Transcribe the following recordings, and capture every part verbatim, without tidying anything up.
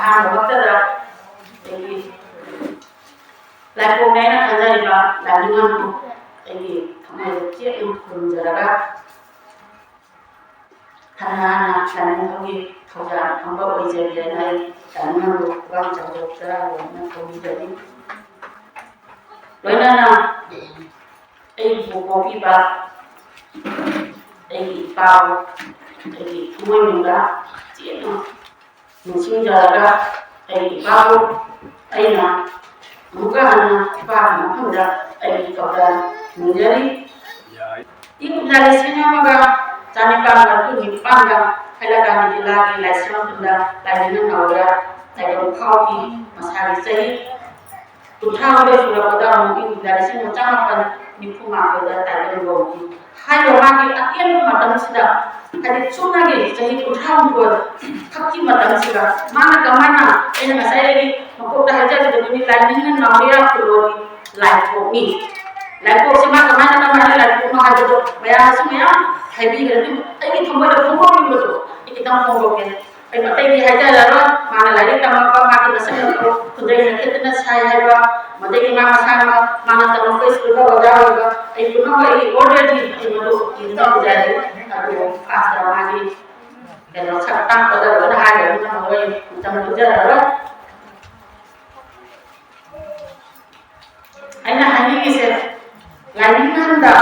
ꯑꯍꯥꯟꯕꯃꯛꯇꯗ ꯑꯩꯒꯤ ꯂꯥꯏꯄꯣꯛꯅꯦ ꯍꯥꯏꯅ ꯈꯟꯖꯔꯤꯕ ꯂꯥꯏꯅꯤꯡ ꯑꯗꯨ ꯑꯩꯒꯤ ꯊꯃꯣꯏꯗ ꯆꯦꯠꯅ ꯈꯨꯔꯨꯝꯖꯔꯒ, ꯍꯥꯟꯅ ꯍꯥꯟꯅ ꯂꯥꯏꯅꯤꯡꯊꯧꯒꯤ ꯊꯧꯖꯥꯜ ꯐꯝꯕ ꯑꯣꯏꯖꯒꯦꯅ ꯑꯩ ꯂꯥꯏꯅꯤꯡ ꯑꯗꯨ ꯄꯨꯛꯅꯤꯡ ꯆꯥꯎꯊꯣꯛꯆꯔꯒ ꯂꯣꯏꯅ ꯇꯧꯕꯤꯖꯔꯤ꯫ ꯂꯣꯏꯅꯅ ꯑꯩꯕꯨ ꯄꯣꯛꯄꯤꯕ ꯑꯩꯒꯤ ꯏꯄꯥꯕꯨ ꯑꯩꯒꯤ ꯊꯃꯣꯏꯅꯨꯡꯗ ꯆꯦꯠꯅ ꯅꯤꯡꯁꯤꯡꯖꯔꯒ ꯑꯩꯒꯤ ꯏꯄꯥꯕꯨ ꯑꯩꯅ ꯑꯃꯨꯛꯀ ꯍꯟꯅ ꯏꯄꯥꯒꯤ ꯃꯐꯝꯗ ꯑꯩꯒꯤ ꯊꯧꯖꯥꯜ ꯅꯤꯖꯔꯤ꯫ ꯏꯪ ꯀꯨꯝꯖꯥ ꯂꯤꯁꯤꯡ ꯑꯃꯒ ꯆꯅꯤꯄꯥꯟ ꯃꯔꯤꯐꯨ ꯅꯤꯄꯥꯟꯗ ꯍꯥꯏꯂꯀꯥꯟꯗ ꯖꯤꯂꯥꯒꯤ ꯂꯥꯏꯁ꯭ꯔꯝ ꯈꯨꯟꯗ ꯂꯥꯏꯅꯤꯡꯊꯧ ꯅꯥꯎꯔꯦꯝ ꯇꯥꯏꯕꯪ ꯐꯥꯎꯈꯤ꯫ ꯃꯁꯥꯒꯤ ꯆꯍꯤ ꯀꯨꯟꯊ꯭ꯔꯥꯍꯨꯝꯗꯣꯏ ꯁꯨꯔꯛꯄꯗ ꯑꯃꯨꯛ ꯏꯪ ꯀꯨꯝꯖꯥ ꯂꯤꯁꯤꯡ ꯑꯃ ꯆꯥꯃꯥꯄꯟ ꯅꯤꯐꯨ ꯃꯥꯄꯟꯗ ꯇꯥꯏꯕꯪ ꯂꯨꯍꯣꯡꯈꯤ꯫ ꯍꯥꯏꯔꯤꯕ ꯃꯥꯒꯤ ꯑꯇꯦꯟꯕ ꯃꯇꯝꯁꯤꯗ, ꯍꯥꯏꯗꯤ ꯁꯨꯞꯅꯒꯤ ꯆꯍꯤ ꯀꯨꯟꯊ꯭ꯔꯥꯍꯨꯝꯗꯣꯏ ꯈꯛꯀꯤ ꯃꯇꯝꯁꯤꯗ ꯃꯥꯅ ꯀꯃꯥꯏꯅ, ꯑꯩꯅ ꯉꯁꯥꯏ ꯑꯩꯒꯤ ꯃꯀꯣꯛꯇ ꯍꯥꯏꯖꯈꯤꯕꯗꯨꯅꯤ, ꯂꯥꯏꯅꯤꯡꯅ ꯅꯥꯎꯔꯦꯝ ꯈꯨꯂꯣꯒꯤ ꯂꯥꯏꯄꯣꯛꯅꯤ꯫ ꯂꯥꯏꯄꯣꯛꯁꯦ ꯃꯥ ꯀꯃꯥꯏꯅ, ꯀꯃꯥꯏꯅ ꯂꯥꯏꯄꯣꯛꯅꯣ ꯍꯥꯏꯕꯗꯣ ꯃꯌꯥꯝꯅꯁꯨ ꯃꯌꯥꯝ ꯍꯥꯏꯕꯤꯈ꯭ꯔꯦ꯫ ꯑꯗꯨꯕꯨ ꯑꯩꯒꯤ ꯊꯃꯣꯏꯗ ꯐꯣꯡꯗꯣꯛꯅꯤꯡꯕꯗꯣ ꯑꯩ ꯈꯤꯇꯪ ꯐꯣꯡꯗꯣꯛꯀꯦ꯫ ꯑꯩ ꯑꯇꯩꯗꯤ ꯍꯥꯏꯖꯔꯔꯣꯏ꯫ ꯃꯥꯅ ꯂꯥꯏꯔꯤꯛ ꯇꯝꯃꯛꯄ, ꯃꯥꯒꯤ ꯃꯁꯛ ꯃꯇꯧ ꯈꯨꯗꯩꯅ ꯈꯦꯠꯇꯅ ꯁꯥꯏ ꯍꯥꯏꯕ, ꯃꯗꯒꯤ ꯃꯥ ꯃꯁꯥꯃꯛ ꯃꯥꯅ ꯇꯝꯃꯛꯄ ꯁ꯭ꯀꯨꯜꯗ ꯑꯣꯖꯥ ꯑꯣꯏꯕ, ꯑꯩ ꯄꯨꯝꯅꯃꯛ ꯑꯩ already ꯑꯩ ꯃꯗꯨ ꯏꯗꯨꯅ ꯎꯖꯔꯦ꯫ ꯑꯗꯨꯕꯨ ꯐꯥꯁꯇ ꯃꯥꯒꯤ ꯀꯩꯅꯣ ꯁꯛ ꯇꯥꯛꯄꯗ ꯂꯣꯏꯅ ꯍꯥꯏꯔꯦ꯫ ꯑꯗꯨꯅ ꯃꯈꯣꯏ ꯃꯇꯝ ꯂꯧꯖꯔꯔꯣꯏ꯫ ꯑꯩꯅ ꯍꯥꯏꯅꯤꯡꯉꯤꯁꯦ, ꯂꯥꯏꯅꯤꯡ ꯂꯝꯗ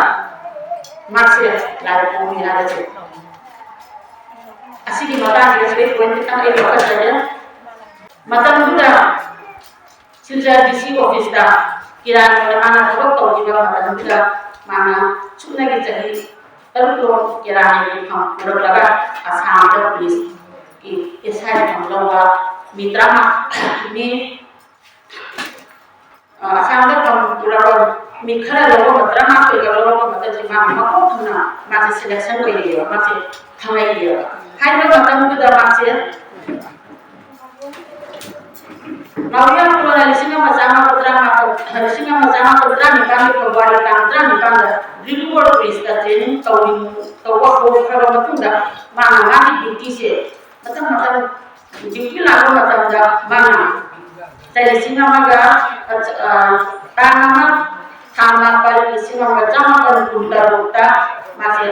ꯃꯥꯁꯦ ꯂꯥꯏ ꯄꯣꯛꯏ ꯍꯥꯏꯕꯁꯦ, ꯑꯁꯤꯒꯤ ꯃꯇꯥꯡꯁꯤꯗ ꯁꯤꯗꯩ ꯄꯣꯏꯟ ꯈꯤꯇꯪ ꯑꯩ ꯂꯧꯈꯠꯆꯒꯦ꯫ ꯃꯇꯝꯗꯨꯗ ꯁꯤꯜꯆꯔ ꯗꯤ ꯁꯤ ꯑꯣꯐꯤꯁꯇ ꯀꯤꯔꯥꯟ ꯑꯣꯏꯅ ꯃꯥꯅ ꯊꯕꯛ ꯇꯧꯈꯤꯕ ꯃꯇꯝꯗꯨꯗ ꯃꯥꯅ ꯁꯨꯞꯅꯒꯤ ꯆꯍꯤ ꯇꯔꯨꯛ ꯇꯔꯨꯛ ꯀꯤꯔꯥꯟꯒꯤ ꯐꯝ ꯄꯨꯔꯛꯂꯒ ꯑꯁꯥꯝꯗ ꯄꯨꯂꯤꯁꯀꯤ ꯑꯦꯁ ꯑꯥꯏ ꯐꯝ ꯂꯧꯕ ꯃꯤ ꯇꯔꯥꯃꯉꯥ, ꯃꯤ ꯑ, ꯑꯁꯥꯝꯗ ꯐꯝ ꯄꯨꯔꯛꯄ ꯃꯤ ꯈꯔ ꯂꯧꯔꯝꯕ, ꯇꯔꯥꯃꯥꯊꯣꯏꯒ ꯂꯧꯔꯝꯕ ꯃꯇꯝꯁꯦ ꯃꯥ ꯃꯀꯣꯛ ꯊꯪꯅ ꯃꯥꯁꯦ ꯁꯦꯂꯦꯛꯁꯟ ꯑꯣꯏꯔꯛꯑꯦꯕ, ꯃꯥꯁꯦ ꯊꯥꯡꯉꯩꯑꯦꯕ꯫ ꯍꯥꯏꯔꯤꯕ ꯃꯇꯝꯗꯨꯗ ꯃꯥꯁꯦ ꯅꯥꯎꯔꯦꯝ ꯈꯨꯂꯣꯅ ꯂꯤꯁꯤꯡ ꯑꯃ ꯆꯥꯝꯃꯥꯄꯟ ꯇꯔꯥꯃꯥꯄꯟ, ꯂꯤꯁꯤꯡ ꯑꯃ ꯆꯥꯝꯃꯥꯄꯟ ꯇꯔꯥꯅꯤꯄꯥꯟꯒꯤ ꯐꯦꯕ꯭ꯔꯨꯋꯥꯔꯤ ꯇꯥꯡ ꯇꯔꯥꯅꯤꯄꯥꯟꯗ ꯗꯤꯕ꯭ꯔꯨꯒꯔ ꯄꯨꯂꯤꯁꯇ ꯇ꯭ꯔꯦꯅꯤꯡ ꯇꯧꯅꯤꯡ-, ꯇꯧꯕ ꯍꯧꯈ꯭ꯔꯕ ꯃꯇꯨꯡꯗ ꯃꯥꯅ ꯃꯥꯒꯤ ꯗ꯭ꯌꯨꯇꯤꯁꯦ ꯃꯊꯪ ꯃꯊꯪ ꯗ꯭ꯌꯨꯇꯤ ꯂꯥꯛꯄ ꯃꯇꯝꯗ ꯃꯥꯅ ꯆꯍꯤ ꯂꯤꯁꯤꯡ ꯑꯃꯒ, ꯑ, ꯇꯥꯡ ꯑꯃ, ꯊꯥ ꯃꯥꯄꯜ, ꯂꯤꯁꯤꯡ ꯑꯃꯒ ꯆꯃꯥꯄꯜ ꯀꯨꯟꯇꯔꯨꯛꯇ ꯃꯥꯁꯦ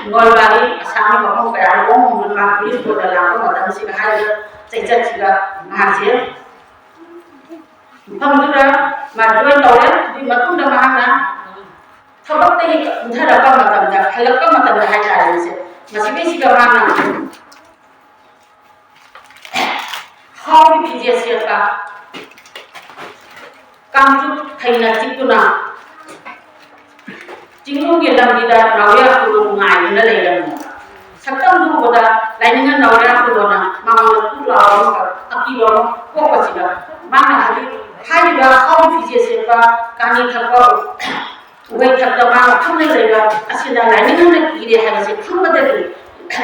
ꯅꯣꯜꯕꯥꯔꯤ ꯑꯁꯥꯝꯒꯤ ꯃꯐꯝ ꯀꯌꯥꯗ ꯍꯣꯡ ꯍꯣꯡꯗꯨꯅ ꯃꯥ ꯄꯨꯂꯤꯁ ꯕꯣꯔꯗ ꯂꯥꯛꯄ ꯃꯇꯝꯁꯤꯗ ꯍꯥꯏꯔꯤꯕ ꯆꯩꯆꯠꯁꯤꯗ ꯃꯍꯥꯛꯁꯦ ꯃꯐꯝꯗꯨꯗ ꯃꯥ ꯖꯣꯏꯟ ꯇꯧꯔꯦ꯫ ꯑꯗꯨꯒꯤ ꯃꯇꯨꯡꯗ ꯃꯍꯥꯛꯅ ꯊꯕꯛꯇꯒꯤ ꯀꯨꯝꯊꯔꯛꯄ ꯃꯇꯝꯗ, ꯍꯜꯂꯛꯄ ꯃꯇꯝꯗ ꯍꯥꯏꯇꯥꯔꯦ, ꯃꯁꯤꯗꯩꯁꯤꯗ ꯃꯥꯅ ꯍꯥꯎꯒꯤ ꯐꯤꯖꯦꯠ ꯁꯦꯠꯄ, ꯀꯥꯡꯆꯨꯞ ꯐꯩꯅ ꯆꯤꯛꯇꯨꯅ ꯆꯤꯡꯅꯨꯡꯒꯤ ꯂꯝꯕꯤꯗ ꯅꯥꯎꯔꯦꯝ ꯈꯨꯅꯨ ꯉꯥꯏꯗꯨꯅ ꯂꯩꯔꯝꯃꯤ꯫ ꯁꯛꯇꯝꯗꯨ ꯎꯕꯗ ꯂꯥꯏꯅꯤꯡꯉ ꯅꯥꯎꯔꯦꯝ ꯈꯨꯅꯨꯅ ꯃꯉꯣꯟꯗ ꯄꯨꯛ ꯂꯥꯎꯕ ꯑꯃꯈꯛ, ꯑꯀꯤꯕ ꯑꯃ ꯄꯣꯛꯄꯁꯤꯗ, ꯃꯥꯅ ꯍꯧꯖꯤꯛ ꯍꯥꯏꯔꯤꯕ ꯍꯥꯎ ꯐꯤꯖꯦꯠ ꯁꯦꯠꯄ, ꯀꯥꯅꯤ ꯊꯛꯄ, ꯎꯍꯩ ꯊꯛꯇ ꯃꯥꯅ ꯐꯝꯅ ꯂꯩꯕ ꯑꯁꯤꯅ ꯂꯥꯏꯅꯤꯡꯉꯅ ꯀꯤꯔꯦ ꯍꯥꯏꯕꯁꯤ ꯈꯪꯕꯗꯒꯤ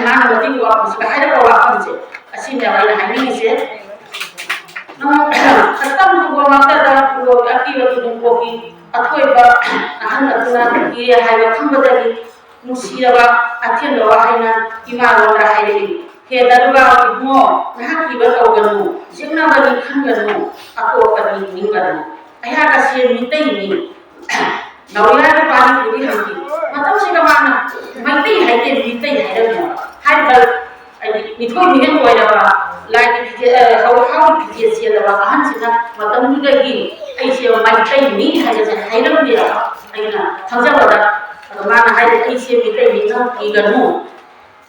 ꯃꯥꯅ ꯃꯇꯤꯛ ꯋꯥꯐꯝꯁꯤꯗ ꯍꯥꯏꯔꯛꯄ ꯋꯥꯐꯝꯁꯦ ꯑꯁꯤꯅꯦꯕ ꯑꯩꯅ ꯍꯥꯏꯅꯤꯡꯉꯤꯁꯦ꯫ ꯁꯛꯇꯝ ꯎꯕ ꯃꯛꯇꯗ ꯈꯨꯗꯣꯜ ꯑꯀꯤꯕ ꯈꯨꯗꯤꯡꯄꯣꯛꯀꯤ ꯑꯊꯣꯏꯕ ꯑꯍꯜ ꯑꯗꯨꯅ ꯀꯤꯔꯦ ꯍꯥꯏꯕ ꯈꯪꯕꯗꯒꯤ ꯅꯨꯡꯁꯤꯔꯕ ꯑꯊꯦꯝꯕ ꯋꯥꯍꯩꯅ ꯏꯃꯥꯂꯣꯟꯗ ꯍꯥꯏꯔꯛꯏ, "ꯍꯦ ꯗꯔꯨꯒꯥ ꯏꯕꯨꯡꯉꯣ, ꯅꯍꯥꯛ ꯀꯤꯕ ꯇꯧꯒꯅꯨ, ꯌꯦꯛꯅꯕꯅꯤ ꯈꯟꯒꯅꯨ, ꯑꯇꯣꯞꯄꯗꯤ ꯅꯤꯡꯒꯅꯨ꯫ ꯑꯩꯍꯥꯛ ꯑꯁꯤ ꯃꯤꯇꯩꯅꯤ, ꯅꯥꯎꯔꯤꯌꯥꯒꯤ ꯄꯥꯔꯤ ꯄꯨꯔꯤ ꯍꯪꯈꯤ"꯫ ꯃꯇꯝꯁꯤꯗ ꯃꯥꯅ ꯃꯩꯇꯩ ꯍꯥꯏꯗꯦ, ꯃꯤꯇꯩ ꯍꯥꯏꯔꯝꯃꯦꯕ꯫ ꯍꯥꯏꯔꯤꯕ ꯍꯥꯏꯗꯤ ꯃꯤꯊꯣꯏ ꯃꯤꯍꯦꯟ ꯑꯣꯏꯔꯕ ꯂꯥꯏꯒꯤ ꯐꯤꯖꯦ-, ꯑ, ꯍꯧ-, ꯍꯥꯎꯒꯤ ꯐꯤꯖꯦꯠ ꯁꯦꯠꯂꯕ ꯑꯍꯟꯁꯤꯅ ꯃꯇꯝꯗꯨꯗꯒꯤ ꯑꯩꯁꯦ ꯃꯩꯇꯩꯅꯤ ꯍꯥꯏꯕꯁꯦ ꯍꯥꯏꯔꯝꯗꯦꯕ꯫ ꯑꯩꯅ ꯈꯪꯖꯕꯗ ꯑꯗꯣ ꯃꯥꯅ ꯍꯥꯏꯔꯦ, "ꯑꯩꯁꯦ ꯃꯤꯇꯩꯅꯤ, ꯅꯪ ꯀꯤꯒꯅꯨ"꯫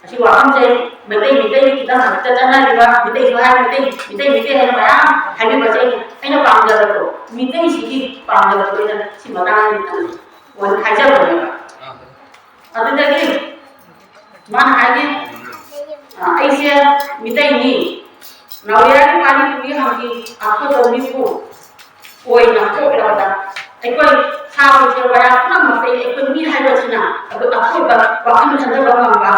ꯑꯁꯤ ꯋꯥꯐꯝꯁꯦ ꯃꯩꯇꯩ, ꯃꯤꯇꯩ ꯈꯤꯇꯪ ꯍꯧꯖꯤꯛꯇ ꯆꯠꯅꯔꯤꯕ ꯃꯤꯇꯩꯁꯨ ꯍꯥꯏ, ꯃꯤꯇꯩ, ꯃꯤꯇꯩ, ꯃꯤꯇꯩ ꯍꯥꯏꯅ ꯃꯌꯥꯝ ꯍꯥꯏꯕꯤꯕꯁꯦ ꯑꯩꯅ ꯄꯥꯝꯖꯕꯗꯣ, ꯃꯤꯇꯩꯁꯤꯒꯤ ꯄꯥꯝꯖꯕꯗꯣ ꯑꯩꯅ ꯁꯤ ꯃꯇꯥꯡꯗ ꯈꯤꯇꯪ ꯍꯥꯏꯖꯕꯅꯦꯕ꯫ ꯑꯗꯨꯗꯒꯤ ꯃꯥꯅ ꯍꯥꯏꯒꯦ, "ꯑ, ꯑꯩꯁꯦ ꯃꯤꯇꯩꯅꯤ, ꯅꯥꯎꯔꯤꯌꯥꯒꯤ ꯄꯥꯔꯤ ꯄꯨꯔꯤ ꯍꯪꯈꯤ, ꯑꯐꯕ ꯃꯤꯕꯨ ꯑꯣꯏꯅ ꯄꯣꯛꯂꯕꯗ ꯑꯩꯈꯣꯏ ꯁꯥ ꯎꯆꯦꯛ ꯋꯥꯌꯥ ꯄꯨꯝꯅꯃꯛꯇ ꯑꯩꯈꯣꯏ ꯃꯤ ꯍꯥꯏꯕꯁꯤꯅ ꯑꯩꯈꯣꯏ ꯑꯊꯣꯏꯕ ꯋꯥꯈꯜ ꯈꯟꯊꯕ ꯉꯝꯕ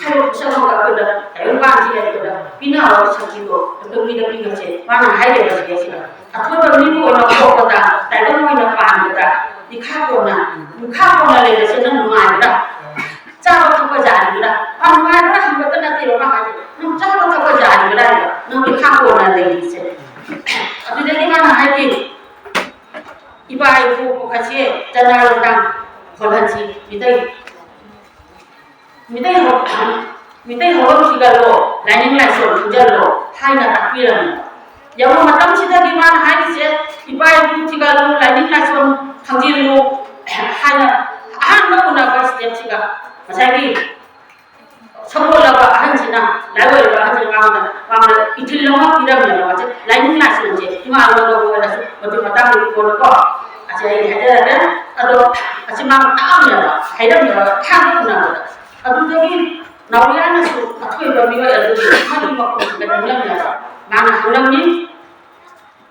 ꯍꯥꯏꯕ ꯄꯣꯠꯁꯛ ꯑꯃ ꯑꯩꯈꯣꯏꯗ ꯇꯥꯏꯕꯪꯄꯥꯟꯁꯤꯗ ꯑꯩꯈꯣꯏꯗ ꯄꯤꯅꯕ ꯁꯛꯇꯤꯗꯣ ꯑꯩꯈꯣꯏ ꯃꯤꯗ ꯄꯤꯕꯁꯦ"꯫ ꯃꯥꯅ ꯍꯥꯏꯔꯤꯕ ꯁꯤꯗꯩꯁꯤꯗ ꯑꯊꯣꯏꯕ ꯃꯤꯕꯨ ꯑꯣꯏꯅ ꯄꯣꯛꯄꯗ, ꯇꯥꯏꯕꯪ ꯑꯣꯏꯅ ꯄꯥꯟꯕꯗ ꯃꯤꯈꯥ ꯄꯣꯟꯅ, ꯃꯤꯈꯥ ꯄꯣꯟꯅ ꯂꯩꯕꯁꯦ ꯅꯪ ꯅꯨꯡꯉꯥꯏꯕ꯭ꯔꯥ? ꯆꯥꯕ ꯊꯛꯄ ꯌꯥꯔꯤꯕ꯭ꯔꯥ? ꯃꯥ ꯅꯨꯡꯉꯥꯏꯕ꯭ꯔꯥ ꯍꯪꯕꯇ ꯅꯠꯇꯦꯕ ꯃꯥ ꯍꯥꯏꯁꯦ, ꯅꯪ ꯆꯥꯕ ꯊꯛꯄ ꯌꯥꯔꯤꯕ꯭ꯔꯥ ꯍꯥꯏꯕ, ꯅꯪ ꯃꯤꯈꯥ ꯄꯣꯟꯅ ꯂꯩꯔꯤꯁꯦ꯫ ꯑꯗꯨꯗꯒꯤ ꯃꯥꯅ ꯍꯥꯏꯗꯤ, ꯏꯄꯥ ꯏꯄꯨ ꯄꯨꯈꯠꯁꯦ, ꯆꯅꯥ ꯂꯣꯟꯗꯥꯡ ꯈꯣꯜꯍꯟꯁꯤ, ꯃꯤꯇꯩ, ꯃꯤꯇꯩ ꯍꯧ-, ꯃꯤꯇꯩ ꯍꯧꯔꯛꯈꯤꯒꯜꯂꯣ, ꯂꯥꯏꯅꯤꯡ ꯂꯥꯏꯁꯣꯟ ꯈꯪꯖꯜꯂꯣ ꯍꯥꯏꯅ ꯇꯥꯛꯄꯤꯔꯝꯃꯤ꯫ ꯌꯧꯕ ꯃꯇꯝꯁꯤꯗꯒꯤ ꯃꯥꯅ ꯍꯥꯏꯔꯤꯁꯦ, ꯏꯄꯥ ꯏꯄꯨ ꯊꯤꯒꯠꯂꯨ, ꯂꯥꯏꯅꯤꯡ ꯂꯥꯏꯁꯣꯟ ꯈꯪꯖꯤꯜꯂꯨ ꯍꯥꯏꯅ ꯑꯍꯥꯟꯕ ꯎꯅꯕ ꯁ꯭ꯇꯦꯞꯁꯤꯒ ꯉꯁꯥꯏꯒꯤ ꯁꯪꯒꯣꯜꯂꯕ ꯑꯍꯟꯁꯤꯅ, ꯂꯥꯏꯑꯣꯏꯔꯕ ꯑꯍꯟꯁꯤꯅ ꯃꯉꯣꯟꯗ, ꯃꯉꯣꯟꯗ ꯏꯊꯤꯜ ꯑꯃ ꯄꯤꯔꯝꯃꯦꯕ꯫ ꯃꯁꯤ ꯂꯥꯏꯅꯤꯡ ꯂꯥꯏꯁꯣꯟꯁꯦ ꯏꯃꯥ ꯂꯣꯟꯗꯕꯨ ꯑꯣꯏꯔꯁꯨ ꯃꯗꯨ ꯃꯇꯥꯡꯗꯨꯒꯤ ꯀꯣꯟꯅꯀꯣ ꯑꯁꯤ ꯑꯩ ꯍꯥꯏꯖꯔꯒꯦ꯫ ꯑꯗꯣ ꯑꯁꯤ ꯃꯥꯅ ꯇꯥꯛꯑꯝꯃꯦꯕ, ꯍꯥꯏꯔꯝꯃꯦꯕ ꯑꯍꯥꯟꯕ ꯎꯅꯕꯗ꯫ ꯑꯗꯨꯗꯒꯤ ꯅꯥꯎꯔꯤꯌꯥꯅꯁꯨ ꯑꯊꯣꯏꯕ ꯃꯤꯑꯣꯏ ꯑꯗꯨꯒꯤ ꯃꯗꯨ ꯃꯈꯣꯡꯗ ꯅꯤꯡꯂꯝꯃꯦꯕ꯫ ꯃꯥꯅ ꯍꯪꯂꯝꯃꯤ,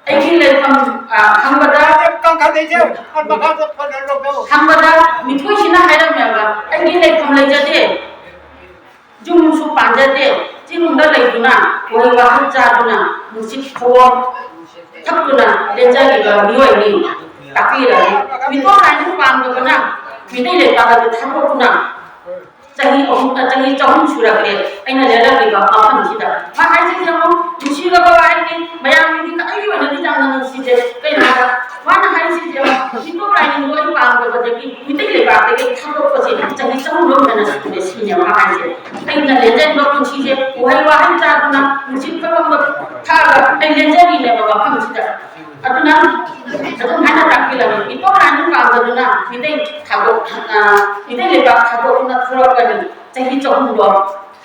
ꯑꯩꯒꯤ ꯂꯩꯐꯝ, ꯑ, ꯍꯪꯕꯗ, ꯀꯥꯡꯈꯥꯗꯩꯁꯦ ꯃꯈꯥꯗ ꯐꯅ ꯂꯧꯊꯧ꯫ ꯍꯪꯕꯗ ꯃꯤꯊꯣꯏꯁꯤꯅ ꯍꯥꯏꯔꯝꯃꯦꯕ, "ꯑꯩꯒꯤ ꯂꯩꯐꯝ ꯂꯩꯖꯗꯦ, ꯌꯨꯝꯁꯨ ꯄꯥꯟꯖꯗꯦ, ꯆꯤꯡꯗ ꯂꯩꯗꯨꯅ ꯎꯍꯩ ꯋꯥꯍꯩ ꯆꯥꯗꯨꯅ ꯅꯨꯡꯁꯤꯠ ꯐꯧꯑꯣꯝ ꯊꯛꯇꯨꯅ ꯂꯦꯟꯖꯔꯤꯕ ꯃꯤꯑꯣꯏꯅꯤ" ꯇꯥꯛꯄꯤꯔꯝꯃꯤ꯫ ꯃꯤꯇꯣꯞ ꯂꯥꯏꯅꯤꯡ ꯄꯥꯝꯗꯕꯅ ꯃꯤꯇꯩ ꯂꯩꯄꯥꯛ ꯑꯗꯨ ꯊꯥꯗꯣꯛꯇꯨꯅ ꯆꯍꯤ ꯑꯍꯨꯝ, ꯆꯍꯤ ꯆꯍꯨꯝ ꯁꯨꯔꯛꯂꯦ ꯑꯩꯅ ꯂꯦꯜꯂꯛꯂꯤꯕ ꯃꯐꯝꯁꯤꯗ꯫ ꯃꯥ ꯍꯥꯏꯁꯤꯗꯤ ꯌꯦꯡꯉꯣ, ꯅꯨꯡꯁꯤꯔꯕ ꯋꯥꯍꯩꯅꯤ, ꯃꯌꯥꯝꯒꯤꯗꯤ ꯑꯩꯒꯤ ꯑꯣꯏꯅꯗꯤ ꯌꯥꯝꯅ ꯅꯨꯡꯁꯤꯖꯩ꯫ ꯀꯩꯅꯣ ꯍꯥꯏꯕ, ꯃꯥꯅ ꯍꯥꯏꯁꯤꯗꯤ ꯌꯦꯡꯉꯣ, ꯃꯤꯇꯣꯞ ꯂꯥꯏꯅꯤꯡꯗꯣ ꯑꯩ ꯄꯥꯝꯗꯕꯗꯒꯤ ꯃꯤꯇꯩ ꯂꯩꯕꯥꯛꯇꯒꯤ ꯊꯥꯗꯣꯛꯄꯁꯦ ꯆꯍꯤ ꯆꯍꯨꯝ ꯂꯣꯝꯗꯅ ꯁꯨꯔꯦ ꯁꯤꯅꯦꯕ ꯃꯥ ꯍꯥꯏꯁꯦ꯫ ꯑꯩꯅ ꯂꯦꯟꯖꯔꯤꯕ ꯄꯨꯟꯁꯤꯁꯦ ꯎꯍꯩ ꯋꯥꯍꯩ ꯆꯥꯗꯨꯅ, ꯅꯨꯡꯁꯤꯠ ꯐꯌꯧꯅ ꯊꯛꯑꯒ ꯑꯩ ꯂꯦꯟꯖꯔꯤꯅꯦꯕ ꯃꯐꯝꯁꯤꯗ꯫ ꯑꯗꯨꯅ ꯑꯗꯨꯝ ꯍꯥꯏꯅ ꯇꯥꯛꯄꯤꯔꯝꯃꯤ꯫ ꯃꯤꯇꯣꯞ ꯂꯥꯏꯅꯤꯡ ꯄꯥꯝꯗꯗꯨꯅ ꯃꯤꯇꯩ ꯊꯥꯗꯣꯛ-, ꯑ, ꯃꯤꯇꯩ ꯂꯩꯕꯥꯛ ꯊꯥꯗꯣꯛꯇꯨꯅ ꯊꯣꯛꯂꯛꯄꯅꯤ꯫ ꯆꯍꯤ ꯆꯍꯨꯝ ꯂꯣꯝ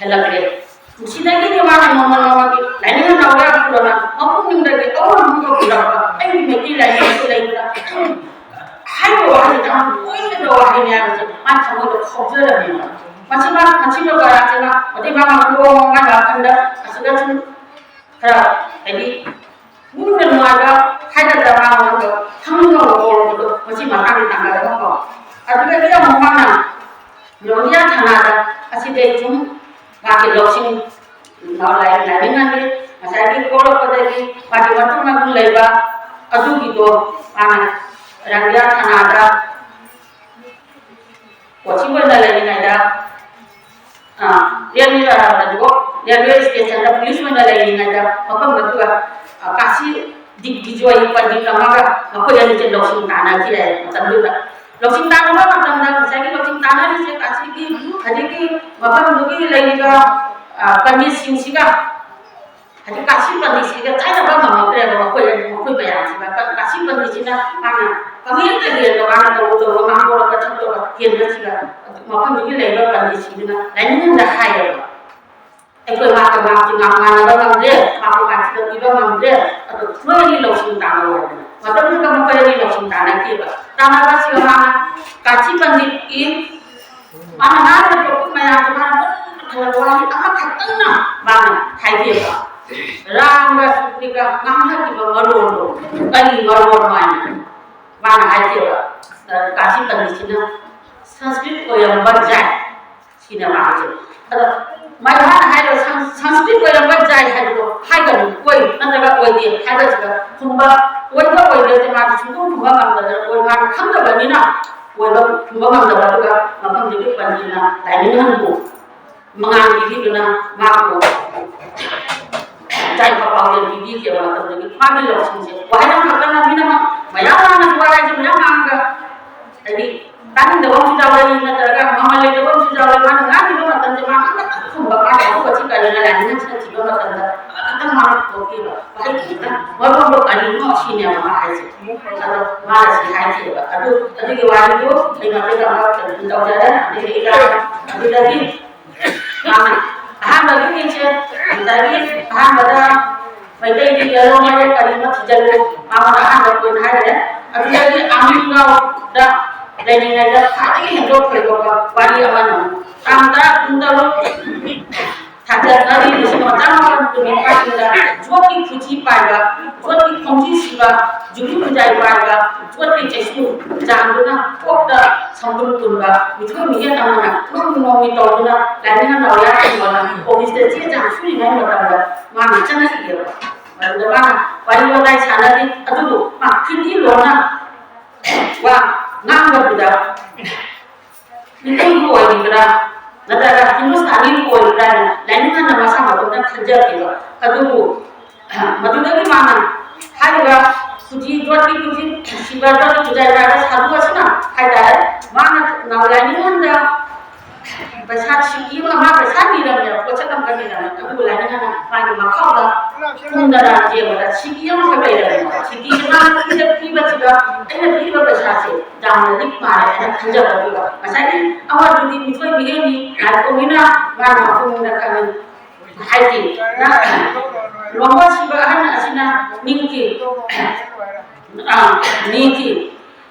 ꯍꯦꯜꯂꯛꯂꯦ꯫ ꯁꯤꯗꯒꯤꯗꯤ ꯃꯥꯅ ꯅꯣꯡꯃ ꯅꯣꯡꯃꯒꯤ ꯂꯥꯏꯅꯤꯡ ꯅꯥꯎꯔ ꯄꯨꯔꯒ ꯃꯄꯨꯛꯅꯤꯡꯗꯒꯤ ꯑꯋꯥ ꯃꯐꯝ ꯄꯨꯔꯛꯄ ꯑꯩꯒꯤ ꯃꯩꯇꯩ ꯂꯥꯏꯅꯤꯡ ꯑꯁꯤ ꯂꯩꯕꯗ ꯍꯥꯏꯕ ꯋꯥꯍꯩ ꯌꯥꯝ ꯀꯣꯏꯗꯕ ꯋꯥꯍꯩꯅꯤ ꯍꯥꯏꯕꯁꯦ ꯃꯥ ꯊꯃꯣꯏꯗ ꯐꯥꯎꯖꯔꯝꯃꯦꯕ꯫ ꯃꯁꯤ ꯃꯥ, ꯃꯁꯤꯒ ꯀꯔꯥꯁꯤꯅ ꯑꯗꯩ ꯃꯥ ꯃꯥ ꯃꯥ ꯋꯥꯈꯜꯗ ꯑꯁꯤꯗ ꯁꯨꯝ ꯈꯔ ꯍꯥꯏꯗꯤ ꯄꯨꯛꯅꯤꯡꯗ ꯅꯨꯡꯉꯥꯏꯕ ꯍꯥꯏꯒꯗ꯭ꯔꯥ, ꯃꯥꯉꯣꯟꯗ ꯈꯪꯅꯕ ꯄꯣꯔꯛꯄꯗꯣ ꯃꯁꯤ ꯃꯇꯥꯡꯗ ꯇꯥꯟꯅꯔꯒꯀꯣ꯫ ꯑꯗꯨꯗꯒꯤ ꯑꯃꯨꯛ ꯃꯥꯅ ꯂꯣꯡꯗꯤꯌꯥ ꯊꯥꯅꯥꯗ ꯑꯁꯤꯗꯩ ꯁꯨꯝ ꯃꯥꯒꯤ ꯂꯧꯁꯤꯡ ꯂꯥꯏ-, ꯂꯥꯏꯅꯤꯡꯉꯥꯏꯒꯤ ꯉꯁꯥꯏꯒꯤ ꯄꯣꯛꯂꯛꯄꯗꯒꯤ ꯃꯥꯒꯤ ꯃꯇꯨꯡ ꯃꯇꯨꯡ ꯂꯩꯕ ꯑꯗꯨꯒꯤꯗꯣ ꯃꯥꯅ ꯂꯣꯡꯗꯤꯌꯥ ꯊꯥꯅꯥꯗ ꯀꯣꯆꯤꯡ ꯑꯣꯏꯅ ꯂꯩꯔꯤꯉꯩꯗ ꯔꯦꯜꯋꯦ ꯁ꯭ꯇꯦꯁꯟꯗ ꯄꯨꯂꯤꯁ ꯑꯣꯏꯅ ꯂꯩꯔꯤꯉꯩꯗ ꯃꯐꯝ ꯑꯗꯨꯒ ꯀꯥꯁꯤ ꯗꯤꯒꯕꯤꯖꯣꯏ ꯄꯟꯗꯤꯠ ꯑꯃꯒ ꯃꯈꯣꯏ ꯑꯅꯤꯁꯦ ꯂꯧꯁꯤꯡ ꯇꯥꯟꯅꯈꯤꯔꯦ ꯃꯇꯝꯗꯨꯗ꯫ ꯂꯧꯁꯤꯡ ꯇꯥꯟꯅꯕ ꯃꯇꯝꯗ ꯉꯁꯥꯏꯒꯤ ꯂꯧꯁꯤꯡ ꯇꯥꯟꯅꯔꯤꯁꯦ ꯀꯥꯁꯤꯒꯤ ꯍꯧꯖꯤꯛꯀꯤ ꯃꯐꯝꯗꯨꯒꯤ ꯂꯩꯔꯤꯕ ꯄꯟꯗꯤꯠꯁꯤꯡꯁꯤꯒ ꯍꯥꯏꯗꯤ ꯀꯥꯁꯤ ꯄꯟꯗꯤꯠꯁꯤꯒ ꯆꯥꯏꯅꯕ ꯉꯝꯃꯛꯇ꯭ꯔꯦꯕ ꯃꯈꯣꯏ ꯃꯈꯣꯏ ꯃꯌꯥꯝꯁꯤꯒ꯫ ꯀꯥꯁꯤ ꯄꯟꯗꯤꯠꯁꯤꯅ ꯃꯥꯅ ꯄꯪꯍꯦꯟꯗ ꯍꯦꯟꯕ, ꯃꯥꯅ ꯇꯧꯔꯨ ꯇꯧꯔꯨ ꯉꯥꯡꯊꯣꯔꯛꯄ ꯊꯛꯇꯣꯔꯛꯄ ꯍꯦꯟꯕꯁꯤꯒ ꯃꯐꯝꯗꯨꯒꯤ ꯂꯩꯔꯤꯕ ꯄꯟꯗꯤꯠꯁꯤꯡꯗꯨꯅ ꯂꯥꯏꯅꯤꯡꯍꯟꯗ ꯍꯥꯏꯌꯦꯕ꯫ ꯑꯩꯈꯣꯏ ꯃꯥꯒ ꯃꯥꯒꯤ ꯉꯥꯡ ꯃꯥꯟꯅꯕ ꯉꯝꯗ꯭ꯔꯦ, ꯃꯥꯕꯨ ꯃꯥꯏꯊꯤꯕ ꯄꯤꯕ ꯉꯝꯗ꯭ꯔꯦ, ꯑꯗꯨ ꯅꯣꯏꯒꯤ ꯂꯧꯁꯤꯡ ꯇꯥꯟꯅꯧ ꯍꯥꯏꯗꯅ꯫ ꯃꯇꯝꯗꯨꯗ ꯃꯈꯣꯏ ꯑꯅꯤ ꯂꯧꯁꯤꯡ ꯇꯥꯟꯅꯈꯤꯕ꯫ ꯇꯥꯟꯅꯕꯁꯤꯗ ꯃꯥꯅ ꯀꯥꯁꯤ ꯄꯟꯗꯤꯠꯀꯤ ꯃꯥꯅ ꯉꯥꯡꯕ ꯇꯣꯄꯤꯛ ꯃꯌꯥꯝꯁꯦ ꯃꯥꯅ ꯄꯨꯟꯅ ꯈꯜꯂꯒ ꯋꯥꯍꯩ ꯑꯃꯈꯛꯇꯪꯅ ꯃꯥꯅ ꯍꯥꯏꯕꯤꯕ꯫ ꯔꯥꯝꯒ ꯁꯨꯒ꯭ꯔꯤꯒ ꯉꯥꯡꯅꯈꯤꯕ ꯃꯔꯣꯟꯗꯣ ꯀꯔꯤ ꯃꯔꯣꯟꯅꯣ ꯍꯥꯏꯅ ꯃꯥꯅ ꯍꯥꯏꯈꯤꯕ꯫ ꯀꯥꯁꯤ ꯄꯟꯗꯤꯠꯁꯤꯅ ꯁꯪꯁꯀ꯭ꯔꯤꯠ ꯑꯣꯏꯔꯝꯕ ꯌꯥꯏ꯫ ꯁꯤꯅ ꯃꯥꯒꯤ ꯑꯗꯣ ꯃꯥꯏ ꯃꯥꯅ ꯍꯥꯏꯔꯤꯕ ꯁꯪ- ꯁꯪꯁꯀ꯭ꯔꯤꯠ ꯑꯣꯏꯔꯝꯕ ꯌꯥꯏ ꯍꯥꯏꯕꯗꯣ ꯍꯥꯏꯒꯅꯨ, ꯑꯣꯏ ꯅꯠꯇ꯭ꯔꯒ ꯑꯣꯏꯗꯦ ꯍꯥꯏꯕꯁꯤꯗ ꯈꯨꯝꯕ ꯑꯣꯏꯕ ꯑꯣꯏꯗ꯭ꯔꯗꯤ ꯃꯥꯗꯤ ꯁꯨꯡꯈꯨꯝ ꯈꯨꯝꯕ ꯉꯝꯗꯗꯅ ꯑꯣꯏ ꯃꯥꯅ ꯈꯪꯗꯕꯅꯤꯅ ꯑꯣꯏꯕ ꯈꯨꯝꯕ ꯉꯝꯗꯕ꯫ ꯑꯗꯨꯒ ꯃꯐꯝꯗꯨꯒꯤ ꯄꯟꯗꯤꯠꯅ ꯂꯥꯏꯅꯤꯡꯍꯟꯕꯨ ꯃꯉꯥꯜ ꯄꯤꯕꯤꯗꯨꯅ ꯃꯥꯕꯨ ꯌꯥꯏꯐ ꯄꯥꯎꯖꯦꯜ ꯄꯤꯕꯤꯈꯤꯕ ꯃꯇꯝꯗꯒꯤ ꯃꯥꯒꯤ ꯂꯧꯁꯤꯡꯁꯦ ꯋꯥꯍꯩ ꯑꯃꯈꯛꯇꯅ ꯃꯤꯅ ꯃꯌꯥꯝ ꯉꯥꯡꯅ ꯋꯥꯔꯥꯏꯁꯦ ꯃꯌꯥꯝ ꯉꯥꯡꯉꯒ ꯍꯥꯏꯗꯤ ꯇꯥꯅꯤꯡꯗꯕ ꯑꯃꯁꯨ ꯌꯥꯎꯔꯛꯏ, ꯅꯠꯇ꯭ꯔꯒ ꯃꯃꯜ ꯂꯩꯇꯕ ꯑꯃꯁꯨ ꯌꯥꯎꯔꯛꯏ꯫ ꯃꯥꯅ ꯉꯥꯡꯈꯤꯕ ꯃꯇꯝꯗ ꯃꯥꯅ ꯑꯃꯇꯪ ꯈꯨꯝꯕ, ꯃꯥꯅ ꯑꯗꯨꯒ ꯁꯤ ꯀꯔꯤꯅ ꯂꯥꯏꯅꯤꯡ ꯊꯤꯕ ꯃꯇꯝꯗ ꯑꯃꯈꯛꯇꯪ ꯃꯥꯅ ꯄꯨꯊꯣꯛꯈꯤꯕ ꯋꯥꯍꯩ ꯈꯤꯇꯪ ꯃꯔꯣꯟꯗꯣ ꯀꯔꯤꯅꯣ ꯁꯤꯅꯦꯕ ꯃꯥ ꯍꯥꯏꯁꯦ꯫ ꯑꯗꯣ ꯃꯥꯅ ꯁꯤ ꯍꯥꯏꯈꯤꯕ ꯑꯗꯨ ꯑꯗꯨꯒꯤ ꯋꯥꯔꯤꯗꯨ ꯑꯩ ꯃꯇꯦꯛ ꯑꯃ ꯀꯩꯅꯣ ꯇꯧꯖꯔꯦ꯫ ꯑꯗꯨꯗꯒꯤ ꯑꯩ ꯑꯗꯨꯗꯒꯤ ꯃꯥꯅ ꯑꯍꯥꯟꯕꯒꯤ ꯃꯤꯡꯁꯦ ꯉꯁꯥꯏꯒꯤ ꯑꯍꯥꯟꯕꯗ ꯃꯩꯇꯩꯒꯤ ꯌꯦꯜꯂꯣ ꯃꯔꯦ ꯀꯔꯤꯅꯣ ꯊꯤꯖꯤꯜꯂꯨ꯫ ꯃꯉꯣꯟꯗ ꯑꯍꯥꯟꯕ ꯄꯣꯏꯟ ꯍꯥꯏꯔꯦ꯫ ꯑꯗꯨꯗꯒꯤ ꯑꯃꯤꯡꯒꯥꯎꯗ ꯂꯩꯔꯤꯉꯩꯗ ꯈ꯭ꯋꯥꯏꯗꯒꯤ ꯍꯦꯟꯗꯣꯛ ꯊꯣꯏꯗꯣꯛꯄ ꯋꯥꯔꯤ ꯑꯃꯅ ꯇꯥꯡ ꯇꯔꯥ ꯀꯨꯟ ꯇꯔꯨꯛ ꯊꯥꯡꯖ ꯃꯔꯤ ꯂꯤꯁꯤꯡ ꯑꯃ ꯆꯥꯃꯥꯄꯟ ꯀꯨꯟ ꯅꯤꯄꯥꯟꯗ ꯖꯣꯠꯀꯤ ꯈꯨꯖꯤ ꯄꯥꯏꯕ, ꯖꯣꯠꯀꯤ ꯈꯣꯡꯖꯤ ꯁꯤꯕ, ꯖꯨꯕꯤ ꯈꯨꯖꯥꯏ ꯄꯥꯏꯕ, ꯖꯣꯠꯀꯤ ꯆꯩꯁꯨ ꯆꯥꯡꯗꯨꯅ ꯀꯣꯛꯇ ꯁꯝꯕꯨꯜ ꯄꯨꯟꯕ ꯃꯤꯊꯣꯏ ꯃꯤꯍꯦꯟ ꯑꯃꯅ ꯅꯣꯡꯃ ꯅꯣꯡꯃꯒꯤ ꯇꯧꯗꯨꯅ ꯂꯥꯏꯅꯤꯡ ꯍꯔꯥꯎ ꯌꯥꯊꯪ ꯑꯣꯏꯅ ꯑꯣꯐꯤꯁꯇ ꯆꯦ ꯆꯥꯡ ꯁꯨꯔꯤꯉꯩ ꯃꯇꯝꯗ ꯃꯥꯅ ꯆꯪꯉꯛꯏꯑꯕ꯫ ꯃꯗꯨꯗ ꯃꯥꯅ ꯋꯥꯔꯤ ꯋꯥꯇꯥꯏ ꯁꯥꯟꯅꯔꯤ꯫ ꯑꯗꯨꯕꯨ ꯃꯥ ꯍꯤꯟꯗꯤ ꯂꯣꯟꯅ ꯋꯥ ꯉꯥꯡꯕꯗꯨꯗ ꯃꯤꯇꯩꯒꯤ ꯑꯣꯏꯔꯤꯕ꯭ꯔꯥ, ꯅꯠꯇ꯭ꯔꯒ ꯍꯤꯟꯗꯨꯁꯇꯥꯅꯤ ꯑꯣꯏꯕ꯭ꯔꯥ ꯍꯥꯏꯅ ꯂꯥꯏꯅꯤꯡ ꯍꯟꯅ ꯃꯁꯥ ꯃꯇꯣꯝꯇ ꯈꯟꯖꯈꯤꯕ꯫ ꯑꯗꯨꯕꯨ ꯃꯗꯨꯗꯒꯤ ꯃꯥꯅ ꯍꯥꯏꯔꯤꯕ ꯀꯨꯊꯤ ꯖꯣꯠꯀꯤ ꯀꯨꯊꯤ ꯁꯤꯕ ꯖꯣꯠꯀꯤ ꯄꯨꯖꯥꯔꯤꯗ ꯁꯥꯗꯨ ꯑꯁꯤꯅ ꯍꯥꯏꯇꯥꯔꯦ, ꯃꯥꯅ ꯂꯥꯏꯅꯤꯡ ꯍꯟꯗ ꯄꯩꯁꯥ ꯁꯤꯀꯤ ꯑꯃ ꯃꯥ ꯄꯩꯁꯥ ꯅꯤꯔꯝꯃꯦꯕ, ꯄꯣꯠꯁꯛ ꯑꯃꯈꯛ ꯅꯤꯔꯝꯃꯦ꯫ ꯑꯗꯨꯕꯨ ꯂꯥꯏꯅꯤꯡ ꯍꯟꯅ ꯃꯥꯒꯤ ꯃꯈꯥꯗ ꯀꯨꯝꯗꯅ ꯌꯦꯡꯕꯗ ꯁꯤꯀꯤ ꯑꯃꯈꯛ ꯂꯩꯔꯝꯃꯦꯕ꯫ ꯁꯤꯀꯤꯁꯦ ꯃꯥꯅ ꯄꯤꯕ ꯄꯤꯕꯁꯤꯗ ꯑꯩꯅ ꯄꯤꯔꯤꯕ ꯄꯩꯁꯥꯁꯦ ꯌꯥꯝꯅꯗꯤ ꯃꯥꯜꯂꯦ ꯍꯥꯏꯅ ꯈꯟꯖꯕ꯫ ꯑꯗꯨꯒ ꯉꯁꯥꯏꯒꯤ ꯑꯃꯗꯨꯗꯤ ꯃꯤꯊꯣꯏ ꯃꯤꯍꯦꯟꯅꯤ, ꯂꯥꯏ ꯀꯧꯃꯤꯅ ꯃꯥꯅ ꯃꯄꯨꯡꯗ ꯈꯪꯍꯟ ꯍꯥꯏꯗꯤ ꯂꯣꯡꯒꯣ ꯁꯤꯕ ꯑꯍꯟ ꯑꯁꯤꯅ ꯅꯤꯡꯈꯤ꯫ ꯑꯥ, ꯅꯤꯡꯈꯤ꯫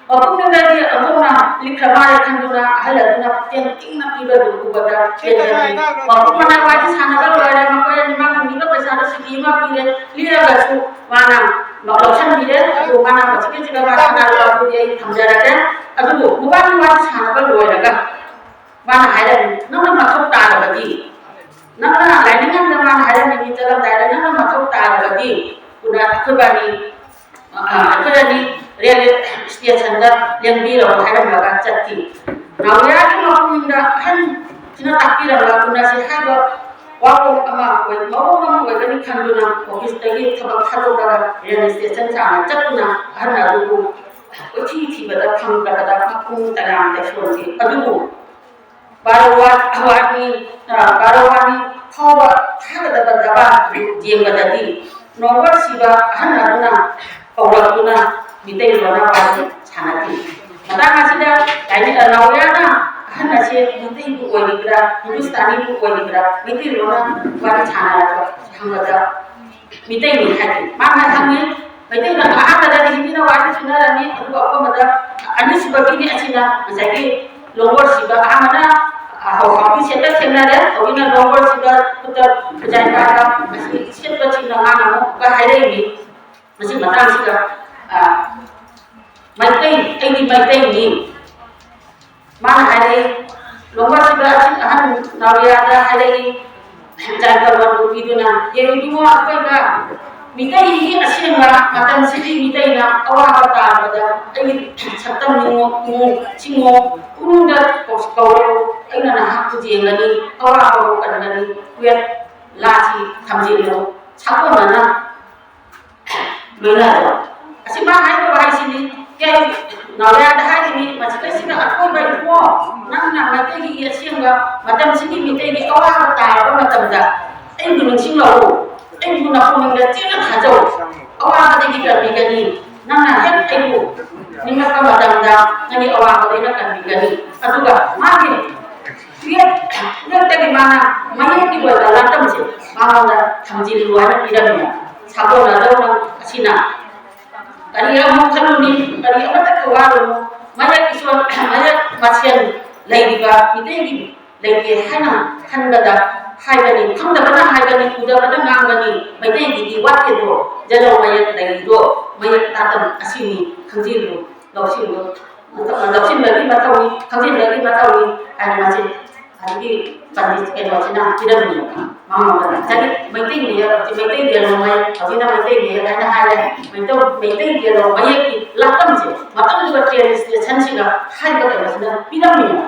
ꯃꯄꯨꯡꯗꯒꯤ ꯑꯃꯨꯛꯅ ꯂꯤꯛꯈ꯭ꯔ ꯃꯥꯜꯂꯦ ꯈꯟꯗꯨꯅ ꯑꯍꯜ ꯑꯗꯨꯅ ꯄꯨꯛꯆꯦꯜ ꯇꯤꯡꯅ ꯄꯤꯕꯗꯨ ꯎꯕꯗ ꯄꯦꯟꯖꯈꯤ꯫ ꯃꯄꯨꯡ ꯃꯅꯥ ꯋꯥꯔꯤ ꯁꯥꯟꯅꯕ ꯂꯣꯏꯔꯦ꯫ ꯃꯈꯣꯏ ꯑꯅꯤꯃꯛꯅ ꯅꯤꯕ ꯄꯩꯁꯥꯗ ꯁꯤꯀꯤ ꯑꯃ ꯄꯤꯔꯦ꯫ ꯄꯤꯔꯒꯁꯨ ꯃꯥꯅ ꯂꯧꯁꯟꯕꯤꯔꯦ꯫ ꯑꯗꯨ ꯃꯥꯅ ꯃꯁꯤꯒꯤꯁꯤꯒ ꯃꯥ ꯁꯅꯥ ꯂꯨꯄꯥꯗꯨꯗꯤ ꯑꯩ ꯊꯝꯖꯔꯒꯦ꯫ ꯑꯗꯨꯕꯨ ꯃꯕꯥꯅꯤ ꯋꯥꯔꯤ ꯁꯥꯟꯅꯕ ꯂꯣꯏꯔꯒ ꯃꯥꯅ ꯍꯥꯏꯔꯝꯃꯤ, "ꯅꯪꯅ ꯃꯊꯧ ꯇꯥꯔꯕꯗꯤ, ꯅꯪꯅ ꯂꯥꯏꯅꯤꯡ ꯑꯃꯗ ꯃꯥꯅ ꯍꯥꯏꯔꯝꯃꯤ ꯃꯤ ꯆꯠꯂꯝꯗꯥꯏꯗ ꯅꯪꯅ ꯃꯊꯧ ꯇꯥꯔꯕꯗꯤ ꯎꯅ ꯑꯩꯈꯣꯏꯕꯥꯅꯤ, ꯑ, ꯑꯩꯈꯣꯏ ꯑꯅꯤ ꯔꯦꯜꯋꯦ ꯁ꯭ꯇꯦꯁꯟꯗ ꯂꯦꯡꯕꯤꯔꯛꯑꯣ" ꯍꯥꯏꯔꯝꯃꯒ ꯆꯠꯈꯤ꯫ ꯅꯥꯎꯔꯤꯌꯥꯒꯤ ꯃꯄꯨꯡꯗ ꯑꯍꯟꯁꯤꯅ ꯇꯥꯛꯄꯤꯔꯝꯕ ꯎꯅꯁꯤ ꯍꯥꯏꯕ ꯋꯥꯐꯝ ꯑꯃ ꯑꯣꯏ-, ꯃꯑꯣꯡ ꯑꯃ ꯑꯣꯏꯒꯅꯤ ꯈꯟꯗꯨꯅ ꯑꯣꯐꯤꯁꯇꯒꯤ ꯊꯕꯛ ꯊꯥꯗꯣꯛꯂꯒ ꯔꯦꯜꯋꯦ ꯁ꯭ꯇꯦꯁꯟ ꯁꯥꯡꯅ ꯆꯠꯇꯨꯅ ꯑꯍꯟ ꯑꯗꯨꯕꯨ ꯀꯣꯏꯊꯤ ꯊꯤꯕꯗ ꯐꯪꯗ꯭ꯔꯕꯗ ꯃꯄꯨꯡ ꯇꯔꯥꯃꯨꯛꯇ ꯁꯣꯟꯈꯤ꯫ ꯑꯗꯨꯕꯨ ꯕꯥꯔꯣ ꯋꯥ-, ꯋꯥꯅꯤ, ꯑ, ꯕꯥꯔꯣ ꯋꯥꯅꯤ ꯐꯥꯎꯕ ꯊꯥꯒꯗꯕ ꯗꯕꯥ ꯑꯗꯨ ꯌꯦꯡꯕꯗꯗꯤ ꯅꯣꯡꯕ ꯁꯤꯕ ꯑꯍꯟ ꯑꯗꯨꯅ ꯀꯧꯔꯛꯇꯨꯅ ꯃꯤꯇꯩ ꯂꯣꯟꯅ ꯋꯥꯔꯤ ꯁꯥꯟꯅꯈꯤ꯫ ꯃꯇꯥꯡ ꯑꯁꯤꯗ ꯂꯥꯏꯅꯤꯡ, ꯑ, ꯅꯥꯎꯔꯤꯌꯥꯅ ꯑꯍꯟ ꯑꯁꯤ ꯃꯤꯇꯩꯕꯨ ꯑꯣꯏꯔꯤꯕ꯭ꯔꯥ, ꯍꯤꯟꯗꯨꯁꯇꯥꯅꯤꯕꯨ ꯑꯣꯏꯔꯤꯕ꯭ꯔꯥ, ꯃꯩꯇꯩꯂꯣꯟꯅ ꯋꯥꯔꯤ ꯁꯥꯟꯅꯔꯛꯄ ꯍꯪꯕꯗ ꯃꯤꯇꯩꯅꯤ ꯍꯥꯏꯗꯤ ꯃꯥꯅ ꯍꯪꯉꯤ꯫ ꯃꯩꯇꯩꯅ ꯑꯍꯥꯟꯕꯗꯗꯤ ꯍꯤꯟꯗꯤꯅ ꯋꯥꯔꯤ ꯁꯤꯟꯅꯔꯝꯃꯤ, ꯑꯗꯨꯒ ꯑꯀꯣꯟꯕꯗ ꯑꯅꯤꯁꯨꯕꯒꯤꯅꯤ ꯑꯁꯤꯅ ꯉꯁꯥꯏꯒꯤ ꯂꯣꯡꯒꯣꯜ ꯁꯤꯕ ꯑꯍꯥꯟꯕꯅ, ꯑ, ꯍꯧ-, ꯍꯥꯎꯀꯤ ꯁꯦꯠꯇ ꯊꯦꯡꯅꯔꯦ꯫ ꯍꯧꯖꯤꯛꯅ ꯂꯣꯡꯒꯣꯜ ꯁꯤꯕ ꯈꯨꯠꯇ ꯈꯨꯖꯥꯏ ꯄꯥꯏꯕ ꯑꯁꯤ ꯁꯦꯠꯄꯁꯤꯡꯅ ꯃꯥꯅ ꯑꯃꯨꯛꯀ ꯍꯥꯏꯔꯛꯏꯅꯤ꯫ ꯃꯁꯤ ꯃꯇꯥꯡꯁꯤꯗ, ꯑ, ꯃꯩꯇꯩ, ꯑꯩꯗꯤ ꯃꯩꯇꯩꯅꯤ꯫ ꯃꯥꯅ ꯍꯥꯏꯔꯛꯏ, ꯂꯣꯡꯕ ꯁꯤꯕ ꯑꯍꯟ ꯅꯥꯎꯔꯤꯌꯥꯗ ꯍꯥꯏꯔꯛꯏ, ꯖꯥꯏꯐꯜ ꯃꯔꯨ ꯄꯤꯗꯨꯅ, "ꯌꯦꯡꯉꯨ ꯏꯕꯨꯡꯉꯣ, ꯑꯩꯈꯣꯏꯒ ꯃꯤꯇꯩꯒꯤ ꯑꯁꯦꯡꯕ ꯃꯇꯝꯁꯤꯒꯤ ꯃꯤꯇꯩꯅ ꯑꯋꯥꯕ ꯇꯥꯕꯗ ꯑꯩꯒꯤ ꯁꯛꯇꯝ ꯅꯤꯡꯉꯣ, ꯅꯤꯡꯉꯣ, ꯁꯤꯡꯉꯣ ꯄꯨꯛꯅꯤꯡꯗ ꯀꯧꯔꯛꯎ꯫ ꯑꯩꯅ ꯅꯍꯥꯛꯄꯨ ꯌꯦꯡꯒꯅꯤ, ꯑꯋꯥꯕꯕꯨ ꯀꯟꯒꯅꯤ꯫ ꯀꯨꯋꯦꯠ ꯂꯥꯁꯤ ꯊꯝꯖꯤꯜꯂꯨ꯫ ꯁꯥꯒꯣꯟꯅꯅ ꯂꯣꯏꯅꯔꯣ꯫ ꯑꯁꯤ ꯃꯥ ꯍꯥꯏꯗꯕ ꯍꯥꯏꯁꯤꯗꯤ, ꯀꯩ ꯅꯥꯎꯔꯤꯌꯥꯗ ꯍꯥꯏꯔꯤꯅꯤ, ꯃꯁꯤꯗꯩꯁꯤꯗ ꯑꯀꯣꯏꯕ ꯏꯕꯨꯡꯉꯣ, ꯅꯪꯅ ꯃꯩꯇꯩꯒꯤ ꯑꯁꯦꯡꯕ ꯃꯇꯝꯁꯤꯒꯤ ꯃꯤꯇꯩꯒꯤ ꯑꯋꯥꯕ ꯇꯥꯔꯕ ꯃꯇꯝꯗ ꯑꯩꯕꯨ ꯅꯤꯡꯁꯤꯡꯂꯛꯎ, ꯑꯩꯕꯨ ꯅꯄꯨꯛꯅꯤꯡꯗ ꯆꯦꯠꯅ ꯊꯥꯖꯧ꯫ ꯑꯋꯥꯕꯗꯒꯤ ꯀꯟꯕꯤꯒꯅꯤ꯫ ꯅꯪꯅ ꯍꯦꯛ ꯑꯩꯕꯨ ꯅꯤꯡꯂꯛꯄ ꯃꯇꯝꯗ ꯅꯪꯒꯤ ꯑꯋꯥꯕꯗ ꯑꯩꯅ ꯀꯟꯕꯤꯒꯅꯤ꯫ ꯑꯗꯨꯒ ꯃꯥꯒꯤ ꯇꯨꯌꯦꯞ, ꯇꯨꯌꯦꯞꯇꯒꯤ ꯃꯥꯅ ꯃꯌꯦꯛꯀꯤ ꯑꯣꯏꯕ ꯂꯥꯛꯇꯝꯁꯦ ꯃꯉꯣꯟꯗ ꯊꯝꯖꯤꯜꯂꯨ ꯍꯥꯏꯅ ꯄꯤꯔꯝꯃꯤ꯫ ꯁꯥꯒꯣꯟꯅꯗꯧꯅ ꯑꯁꯤꯅ ꯀꯔꯤ ꯑꯃꯨꯛ ꯈꯜꯂꯨꯅꯤ, ꯀꯔꯤ ꯑꯃꯠꯇ ꯋꯥꯔꯨꯅꯨ꯫ ꯃꯌꯦꯛ ꯏꯁꯣꯔ, ꯃꯌꯦꯛ ꯃꯁꯦꯟ ꯂꯩꯔꯤꯕ ꯃꯤꯇꯩꯒꯤ ꯂꯩꯇꯦ ꯍꯥꯏꯅ ꯈꯟꯕꯗ ꯍꯥꯏꯕꯅꯤ, ꯈꯪꯗꯕꯅ ꯍꯥꯏꯕꯅꯤ, ꯎꯗꯕꯅ ꯉꯥꯡꯕꯅꯤ, ꯃꯩꯇꯩꯒꯤꯗꯤ ꯋꯥꯠꯇꯦꯗꯣ, ꯖꯂꯧ ꯃꯌꯦꯛ ꯂꯩꯔꯤꯗꯣ, ꯃꯌꯦꯛ ꯇꯥꯇꯝ ꯑꯁꯤꯅꯤ, ꯈꯪꯖꯤꯜꯂꯨ, ꯂꯧꯁꯤꯜꯂꯨ, ꯂꯧꯁꯤꯟꯕꯒꯤ ꯃꯊꯧꯅꯤ, ꯈꯪꯖꯤꯟꯕꯒꯤ ꯃꯊꯧꯅꯤ ꯍꯥꯏꯅ ꯃꯁꯤ ꯑꯗꯒꯤ ꯄꯟꯗꯤꯠ ꯀꯩꯅꯣꯁꯤꯅ ꯄꯤꯔꯝꯃꯤ꯫ ꯃꯉꯣꯟꯗ ꯉꯁꯥꯏꯒꯤ ꯃꯩꯇꯩ ꯃꯌꯦꯛ, ꯍꯧꯖꯤꯛ ꯃꯩꯇꯩ ꯌꯦꯜꯂꯣꯡ ꯃꯌꯦꯛ, ꯍꯧꯖꯤꯛꯅ ꯃꯩꯇꯩ ꯃꯌꯦꯛ ꯍꯥꯏꯅ ꯍꯥꯏꯔꯦ꯫ ꯃꯩꯇꯩ, ꯃꯩꯇꯩ ꯌꯦꯜꯂꯣꯡ ꯃꯌꯦꯛꯀꯤ ꯂꯥꯛꯐꯝꯁꯦ ꯃꯇꯝꯗꯨꯗ ꯇ꯭ꯔꯦꯟꯁꯂꯦꯁꯟꯁꯤꯒ ꯍꯥꯏꯕ ꯀꯩꯅꯣꯁꯤꯅ ꯄꯤꯔꯝꯃꯤꯅꯦꯕ꯫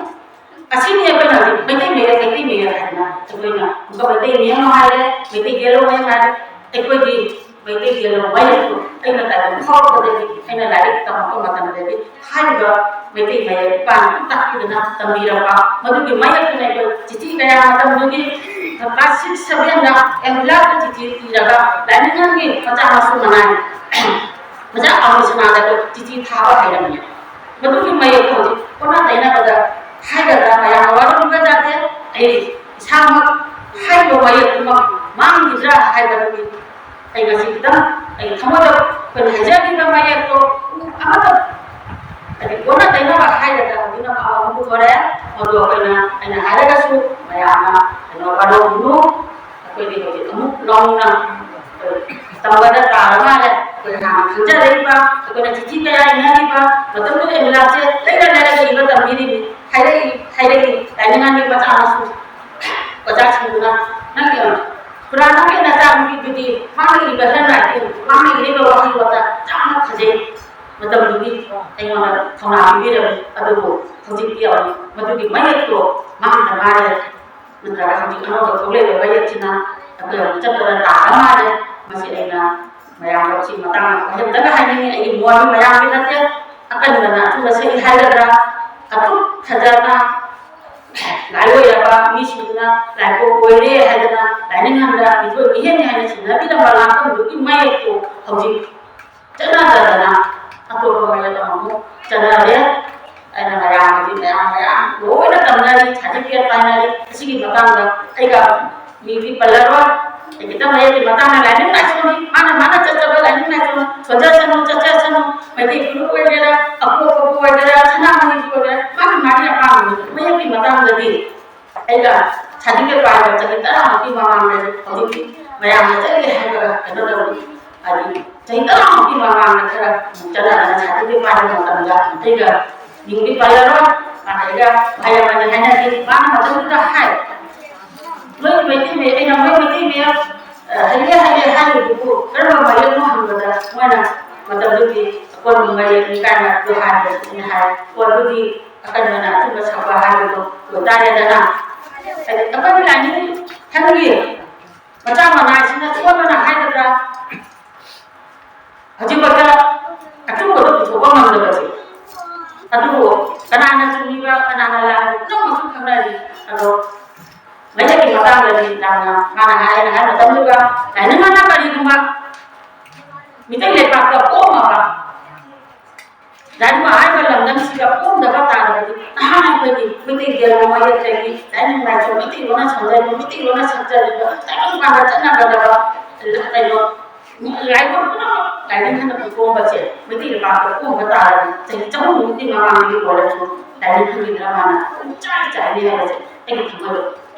ꯑꯁꯤꯅꯤ ꯑꯩꯈꯣꯏꯅ ꯍꯧꯖꯤꯛ ꯃꯩꯇꯩ ꯃꯌꯦꯛ, ꯃꯩꯇꯩ ꯃꯌꯦꯛ ꯍꯥꯏꯗꯅ ꯑꯩꯈꯣꯏꯅ ꯑꯃꯨꯛꯀ ꯃꯩꯇꯩ ꯃꯌꯦꯛ ꯑꯃ ꯍꯥꯏꯔꯦ, ꯃꯩꯇꯩ ꯌꯦꯜꯂꯣꯡ ꯃꯌꯦꯛ ꯍꯥꯏꯔꯦ꯫ ꯑꯩꯈꯣꯏꯒꯤ ꯃꯩꯇꯩ ꯌꯦꯜꯂꯣꯡ ꯃꯌꯦꯛꯇꯨ ꯑꯩꯅ ꯇꯥꯏꯕꯪ ꯐꯥꯎꯔꯛꯄꯗꯒꯤ, ꯑꯩꯅ ꯂꯥꯏꯔꯤꯛ ꯇꯝꯃꯛꯄ ꯃꯇꯝꯗꯒꯤ ꯍꯥꯏꯔꯤꯕ ꯃꯩꯇꯩ ꯃꯌꯦꯛ ꯏꯄꯥꯅ ꯇꯥꯛꯄꯤꯗꯅ ꯇꯝꯕꯤꯔꯝꯕ ꯃꯗꯨꯒꯤ ꯃꯌꯦꯛꯇꯨꯅ ꯑꯩꯈꯣꯏ ꯆꯤꯊꯤ ꯀꯌꯥ ꯃꯇꯝꯗꯨꯒꯤ class six, sevenꯗ ꯑꯦꯝꯕꯤꯂꯥꯗ ꯆꯤꯊꯤ ꯏꯔꯒ ꯂꯥꯏꯅꯤꯡꯉꯝꯒꯤ ꯃꯆꯥ ꯃꯁꯨ ꯃꯅꯥꯏ ꯃꯆꯥ ꯑꯃꯁꯨ ꯃꯥꯗ ꯑꯩꯈꯣꯏ ꯆꯤꯊꯤ ꯊꯥꯕ ꯍꯩꯔꯝꯃꯤ꯫ ꯃꯗꯨꯒꯤ ꯃꯌꯦꯛꯇꯣ ꯍꯧꯖꯤꯛ ꯑꯣꯟꯅ ꯇꯩꯅꯕꯗ ꯍꯥꯏꯒꯗ꯭ꯔꯥ, ꯃꯌꯥꯝꯅ ꯋꯥꯔꯧꯕꯤꯕ ꯌꯥꯗꯦ꯫ ꯑꯩ ꯏꯁꯥꯃꯛ ꯍꯥꯏꯔꯤꯕ ꯃꯌꯦꯛꯇꯨꯃꯛ ꯃꯥꯡꯈꯤꯗ꯭ꯔꯥ ꯍꯥꯏꯕꯗꯨꯒꯤ ꯑꯩ ꯉꯁꯤ ꯈꯤꯇꯪ ꯑꯩ ꯊꯃꯣꯏꯗ ꯑꯩꯈꯣꯏꯅ ꯍꯥꯏꯖꯈꯤꯕ ꯃꯌꯦꯛꯇꯣ ꯑꯃꯠꯇ ꯍꯥꯏꯗꯤ ꯑꯣꯟꯅ ꯇꯩꯅꯕ ꯍꯥꯏꯒꯗ꯭ꯔꯥ, ꯍꯧꯖꯤꯛꯅ ꯃꯥ ꯑꯃꯨꯛ ꯄꯨꯊꯣꯔꯛꯑꯦ꯫ ꯃꯗꯨ ꯑꯩꯈꯣꯏꯅ, ꯑꯩꯅ ꯍꯥꯏꯔꯒꯁꯨ ꯃꯌꯥꯝꯅ ꯀꯩꯅꯣ ꯋꯥꯔꯧꯕꯤꯅꯨ꯫ ꯑꯩꯈꯣꯏꯗꯤ ꯍꯧꯖꯤꯛ ꯑꯃꯨꯛ ꯅꯧꯅ ꯇꯝꯕꯗ ꯇꯥꯔ ꯃꯥꯜꯂꯦ꯫ ꯑꯩꯈꯣꯏꯅ ꯍꯥꯟꯅ ꯈꯪꯖꯔꯛꯏꯕ, ꯑꯩꯈꯣꯏꯅ ꯆꯤꯊꯤ ꯀꯌꯥ ꯏꯅꯔꯤꯕ, ꯃꯇꯝꯗꯨꯗ ꯑꯦꯝꯕꯤꯂꯥꯁꯦ ꯂꯩꯔ ꯂꯩꯔꯒ ꯏꯕ ꯇꯝꯕꯤꯔꯤꯕꯅꯤ꯫ ꯍꯥꯏꯔꯛꯏ, ꯍꯥꯏꯔꯛꯏ, ꯂꯥꯏꯅꯤꯡꯉꯥꯟꯒꯤ ꯃꯆꯥ ꯃꯁꯨ ꯑꯣꯖꯥꯁꯤꯡꯗꯨꯅ ꯅꯪꯒꯤ ꯄꯨꯔꯥꯅ ꯀꯩꯅ ꯆꯥꯛ ꯅꯨꯄꯤꯗꯨꯗꯤ ꯃꯥꯅ ꯏꯕ ꯍꯦꯟꯅ ꯃꯥꯅ ꯏꯔꯤꯕ ꯋꯥꯍꯩ ꯋꯥꯇꯥ ꯌꯥꯝꯅ ꯐꯖꯩ꯫ ꯃꯇꯝꯗꯨꯒꯤ ꯑꯩꯉꯣꯟꯗ ꯊꯧꯅꯥ ꯄꯤꯕꯤꯔꯝꯃꯤ꯫ ꯑꯗꯨꯕꯨ ꯍꯧꯖꯤꯛꯇꯤ ꯑꯃꯨꯛ ꯃꯗꯨꯒꯤ ꯃꯌꯦꯛꯇꯣ ꯃꯥꯡꯗ ꯃꯥꯡꯂꯦ꯫ ꯅꯠꯇ꯭ꯔꯒ ꯍꯧꯖꯤꯛ ꯑꯅꯧꯕ ꯊꯣꯛꯂꯛꯏꯕ ꯃꯌꯦꯛꯁꯤꯅ ꯑꯩꯈꯣꯏ ꯑꯃꯨꯛ ꯆꯠꯄꯗ ꯇꯥꯕ ꯃꯥꯜꯂꯦ꯫ ꯃꯁꯤ ꯑꯩꯅ ꯃꯌꯥꯝꯗ ꯁꯤ ꯃꯇꯥꯡ ꯑꯃ ꯍꯟꯗꯛ ꯍꯥꯏꯅꯤꯡꯉꯤ꯫ ꯑꯩꯒꯤ ꯃꯣꯟ ꯃꯌꯥꯝꯒꯤ ꯅꯠꯇꯦ꯫ ꯑꯀꯟꯕꯅ ꯑꯆꯨꯝꯕ ꯁꯛꯏ ꯍꯥꯏꯒꯗ꯭ꯔꯥ, ꯑꯗꯨꯝ ꯐꯖꯅ ꯂꯥꯏ ꯑꯣꯏꯔꯕ ꯃꯤꯁꯤꯡꯗꯨꯅ ꯂꯥꯏꯄꯣꯛ ꯑꯣꯏꯔꯦ ꯍꯥꯏꯗꯅ ꯂꯥꯏꯅꯤꯡ ꯍꯟꯗ ꯃꯤꯊꯣꯏ ꯃꯤꯍꯦꯟꯅꯤ ꯍꯥꯏꯅ ꯁꯤꯟꯅꯕꯤꯔꯝꯕ ꯂꯥꯛꯐꯝꯗꯨꯒꯤ ꯃꯌꯦꯛꯇꯨ ꯍꯧꯖꯤꯛ ꯆꯠꯅꯗꯗꯅ ꯑꯇꯣꯞꯄ ꯃꯌꯦꯛ ꯑꯃꯃꯨꯛ ꯆꯠꯅꯔꯦ꯫ ꯑꯩꯅ ꯃꯌꯥꯝꯒꯤ ꯃꯌꯥꯝ ꯃꯌꯥꯝ ꯂꯣꯏꯅ ꯇꯝꯅꯔꯤ, ꯁꯥꯔꯇꯤꯐꯤꯀꯦꯠ ꯄꯥꯏꯅꯔꯤ꯫ ꯑꯁꯤꯒꯤ ꯃꯇꯥꯡꯗ ꯑꯩꯒ ꯃꯤꯗꯤ ꯄꯜꯂꯔꯣꯏ꯫ ꯑꯩ ꯈꯤꯇꯪ ꯃꯌꯦꯛꯀꯤ ꯃꯇꯥꯡꯗ ꯂꯥꯏꯅꯤꯡ ꯂꯥꯏꯁꯣꯟꯅꯤ, ꯃꯥꯅ ꯃꯥꯅ ꯆꯠꯆꯕ ꯂꯥꯏꯅꯤꯡ ꯂꯥꯏꯁꯣꯟ, ꯁꯣꯟꯖꯁꯅꯨ ꯆꯠꯆꯁꯅꯨ, ꯃꯩꯇꯩ ꯐꯨꯔꯨꯞ ꯑꯣꯏꯒꯦꯔꯥ, ꯑꯄꯣꯛꯄꯕꯨ ꯑꯣꯏꯒꯦꯔꯥ, ꯁꯅꯥꯃꯍꯤꯕꯨ ꯑꯣꯏꯒꯦꯔꯥ, ꯃꯥꯒꯤ ꯃꯥꯒꯤ ꯑꯄꯥꯝꯕꯅꯤ꯫ ꯃꯌꯦꯛꯀꯤ ꯃꯇꯥꯡꯗꯗꯤ ꯑꯩꯒ ꯁꯥꯔꯇꯤꯐꯤꯀꯦꯠ ꯄꯥꯏꯕ ꯆꯍꯤ ꯇꯔꯥꯃꯨꯛꯀꯤ ꯃꯃꯥꯡꯗ ꯍꯧꯖꯤꯛꯇꯤ ꯃꯌꯥꯝꯅ ꯆꯠꯂꯦ ꯍꯥꯏꯕ ꯀꯩꯅꯣ ꯇꯧꯔꯤ꯫ ꯍꯥꯏꯗꯤ ꯆꯍꯤ ꯇꯔꯥꯃꯨꯛꯀꯤ ꯃꯃꯥꯡꯗ ꯈꯔ ꯆꯠꯅꯗꯅ ꯁꯥꯔꯇꯤꯐꯤꯀꯦꯠ ꯄꯥꯏꯕ ꯃꯇꯝꯗ ꯑꯩꯒ ꯃꯤꯡꯗꯤ ꯄꯜꯂꯔꯣꯏ, ꯑꯗꯩꯗ ꯍꯥꯏꯔꯝꯃꯅꯤ ꯍꯥꯏꯅꯈꯤ꯫ ꯃꯥꯅ ꯃꯇꯝꯗꯨꯗ ꯍꯥꯏ, "ꯅꯣꯏ ꯃꯩꯇꯩ ꯃꯌꯦꯛ", ꯑꯩꯅ, "ꯃꯣꯏ ꯃꯩꯇꯩ ꯃꯌꯦꯛ, ꯑ, ꯍꯩꯔꯦ ꯍꯩꯔꯦ ꯍꯥꯏꯔꯤꯕꯗꯨꯕꯨ ꯀꯔꯝꯕ ꯃꯌꯦꯛꯅꯣ?" ꯍꯪꯕꯗ ꯃꯣꯏꯅ ꯃꯇꯝꯗꯨꯗꯤ ꯑꯀꯣꯟꯕ ꯃꯌꯦꯛꯅꯤ ꯀꯥꯏꯅ ꯑꯗꯨ ꯍꯥꯏꯕꯗ ꯑꯩꯅ ꯍꯥꯏ, "ꯑꯣ, ꯑꯗꯨꯗꯤ ꯑꯀꯟꯕꯅ ꯑꯆꯨꯝꯕ ꯁꯛꯄ ꯍꯥꯏꯕꯗꯣ ꯑꯣꯏꯇꯥꯔꯦꯗꯅ꯫ ꯍꯥꯏꯗꯤ ꯑꯩꯈꯣꯏꯒꯤ ꯂꯥꯏꯅꯤꯡ ꯊꯪꯒꯤ ꯃꯆꯥ ꯃꯅꯥꯁꯤꯅ ꯁꯣꯟꯕꯅ ꯍꯥꯏꯒꯗ꯭ꯔꯥ, ꯍꯧꯖꯤꯛꯐꯥꯎꯗ ꯑꯆꯨꯝꯕꯗꯣ ꯄꯨꯊꯣꯛꯄ ꯉꯝꯗꯕꯁꯦ꯫ ꯑꯗꯨꯕꯨ ꯀꯅꯥꯅ ꯆꯨꯝꯃꯤꯕ, ꯀꯅꯥꯅ ꯂꯥꯟꯕ ꯄꯨꯝꯅꯃꯛꯁꯨ ꯈꯪꯅꯔꯤ꯫ ꯑꯗꯣ ꯃꯌꯦꯛꯀꯤ ꯃꯇꯥꯡꯗꯗꯤ ꯌꯥꯝꯅ ꯃꯥꯅ ꯍꯥꯏ, ꯑꯩꯅ ꯍꯥꯏ ꯃꯇꯝꯗꯨꯗ ꯂꯥꯏꯅꯤꯡ ꯑꯃꯅ ꯀꯔꯤꯒꯨꯝꯕ ꯃꯤꯇꯩ ꯂꯩꯄꯥꯛꯇ ꯄꯣꯛꯑꯝꯃꯕ ꯂꯥꯏꯅꯤꯡ ꯍꯥꯏꯕ ꯂꯝꯗꯝꯁꯤꯗ ꯄꯣꯛꯑꯝꯗꯕ ꯇꯥꯔꯒꯗꯤ ꯅꯍꯥꯟ ꯑꯩꯈꯣꯏꯒꯤ ꯃꯩꯇꯩ ꯒꯦꯜ ꯃꯌꯦꯛꯇꯒꯤ ꯂꯥꯏꯅꯤꯡ ꯂꯥꯏꯁꯣꯟ ꯃꯩꯇꯩꯂꯣꯟꯅ ꯁꯣꯟꯖꯔꯤꯕ, ꯃꯩꯇꯩꯂꯣꯟꯅ ꯁꯛꯆꯔꯤꯕ, ꯇꯥꯏꯕꯪ ꯄꯥꯟꯕ ꯆꯠꯅꯒꯗꯕ ꯀꯩꯅꯣ ꯂꯥꯏꯕꯛ ꯄꯨꯝꯅꯃꯛ ꯂꯥꯏꯅꯤꯡ ꯍꯟꯅ ꯄꯨꯊꯣꯛꯑꯝꯕꯁꯦ ꯃꯩꯇꯩ ꯂꯩꯄꯥꯛꯇ ꯄꯣꯛꯑꯝꯕ ꯇꯥꯔꯗꯤ ꯆꯍꯤ ꯆꯍꯨꯝꯃꯨꯛꯀꯤ ꯃꯃꯥꯡꯗꯒꯤ ꯑꯣꯏꯔꯁꯨ ꯂꯥꯏꯅꯤꯡ ꯍꯟꯈꯤꯗꯅ ꯃꯥꯅ ꯑꯗꯨꯝ ꯆꯥꯏ ꯆꯥꯏꯅꯤ ꯍꯥꯏꯕꯁꯦ ꯑꯩꯒꯤ ꯊꯃꯣꯏꯗ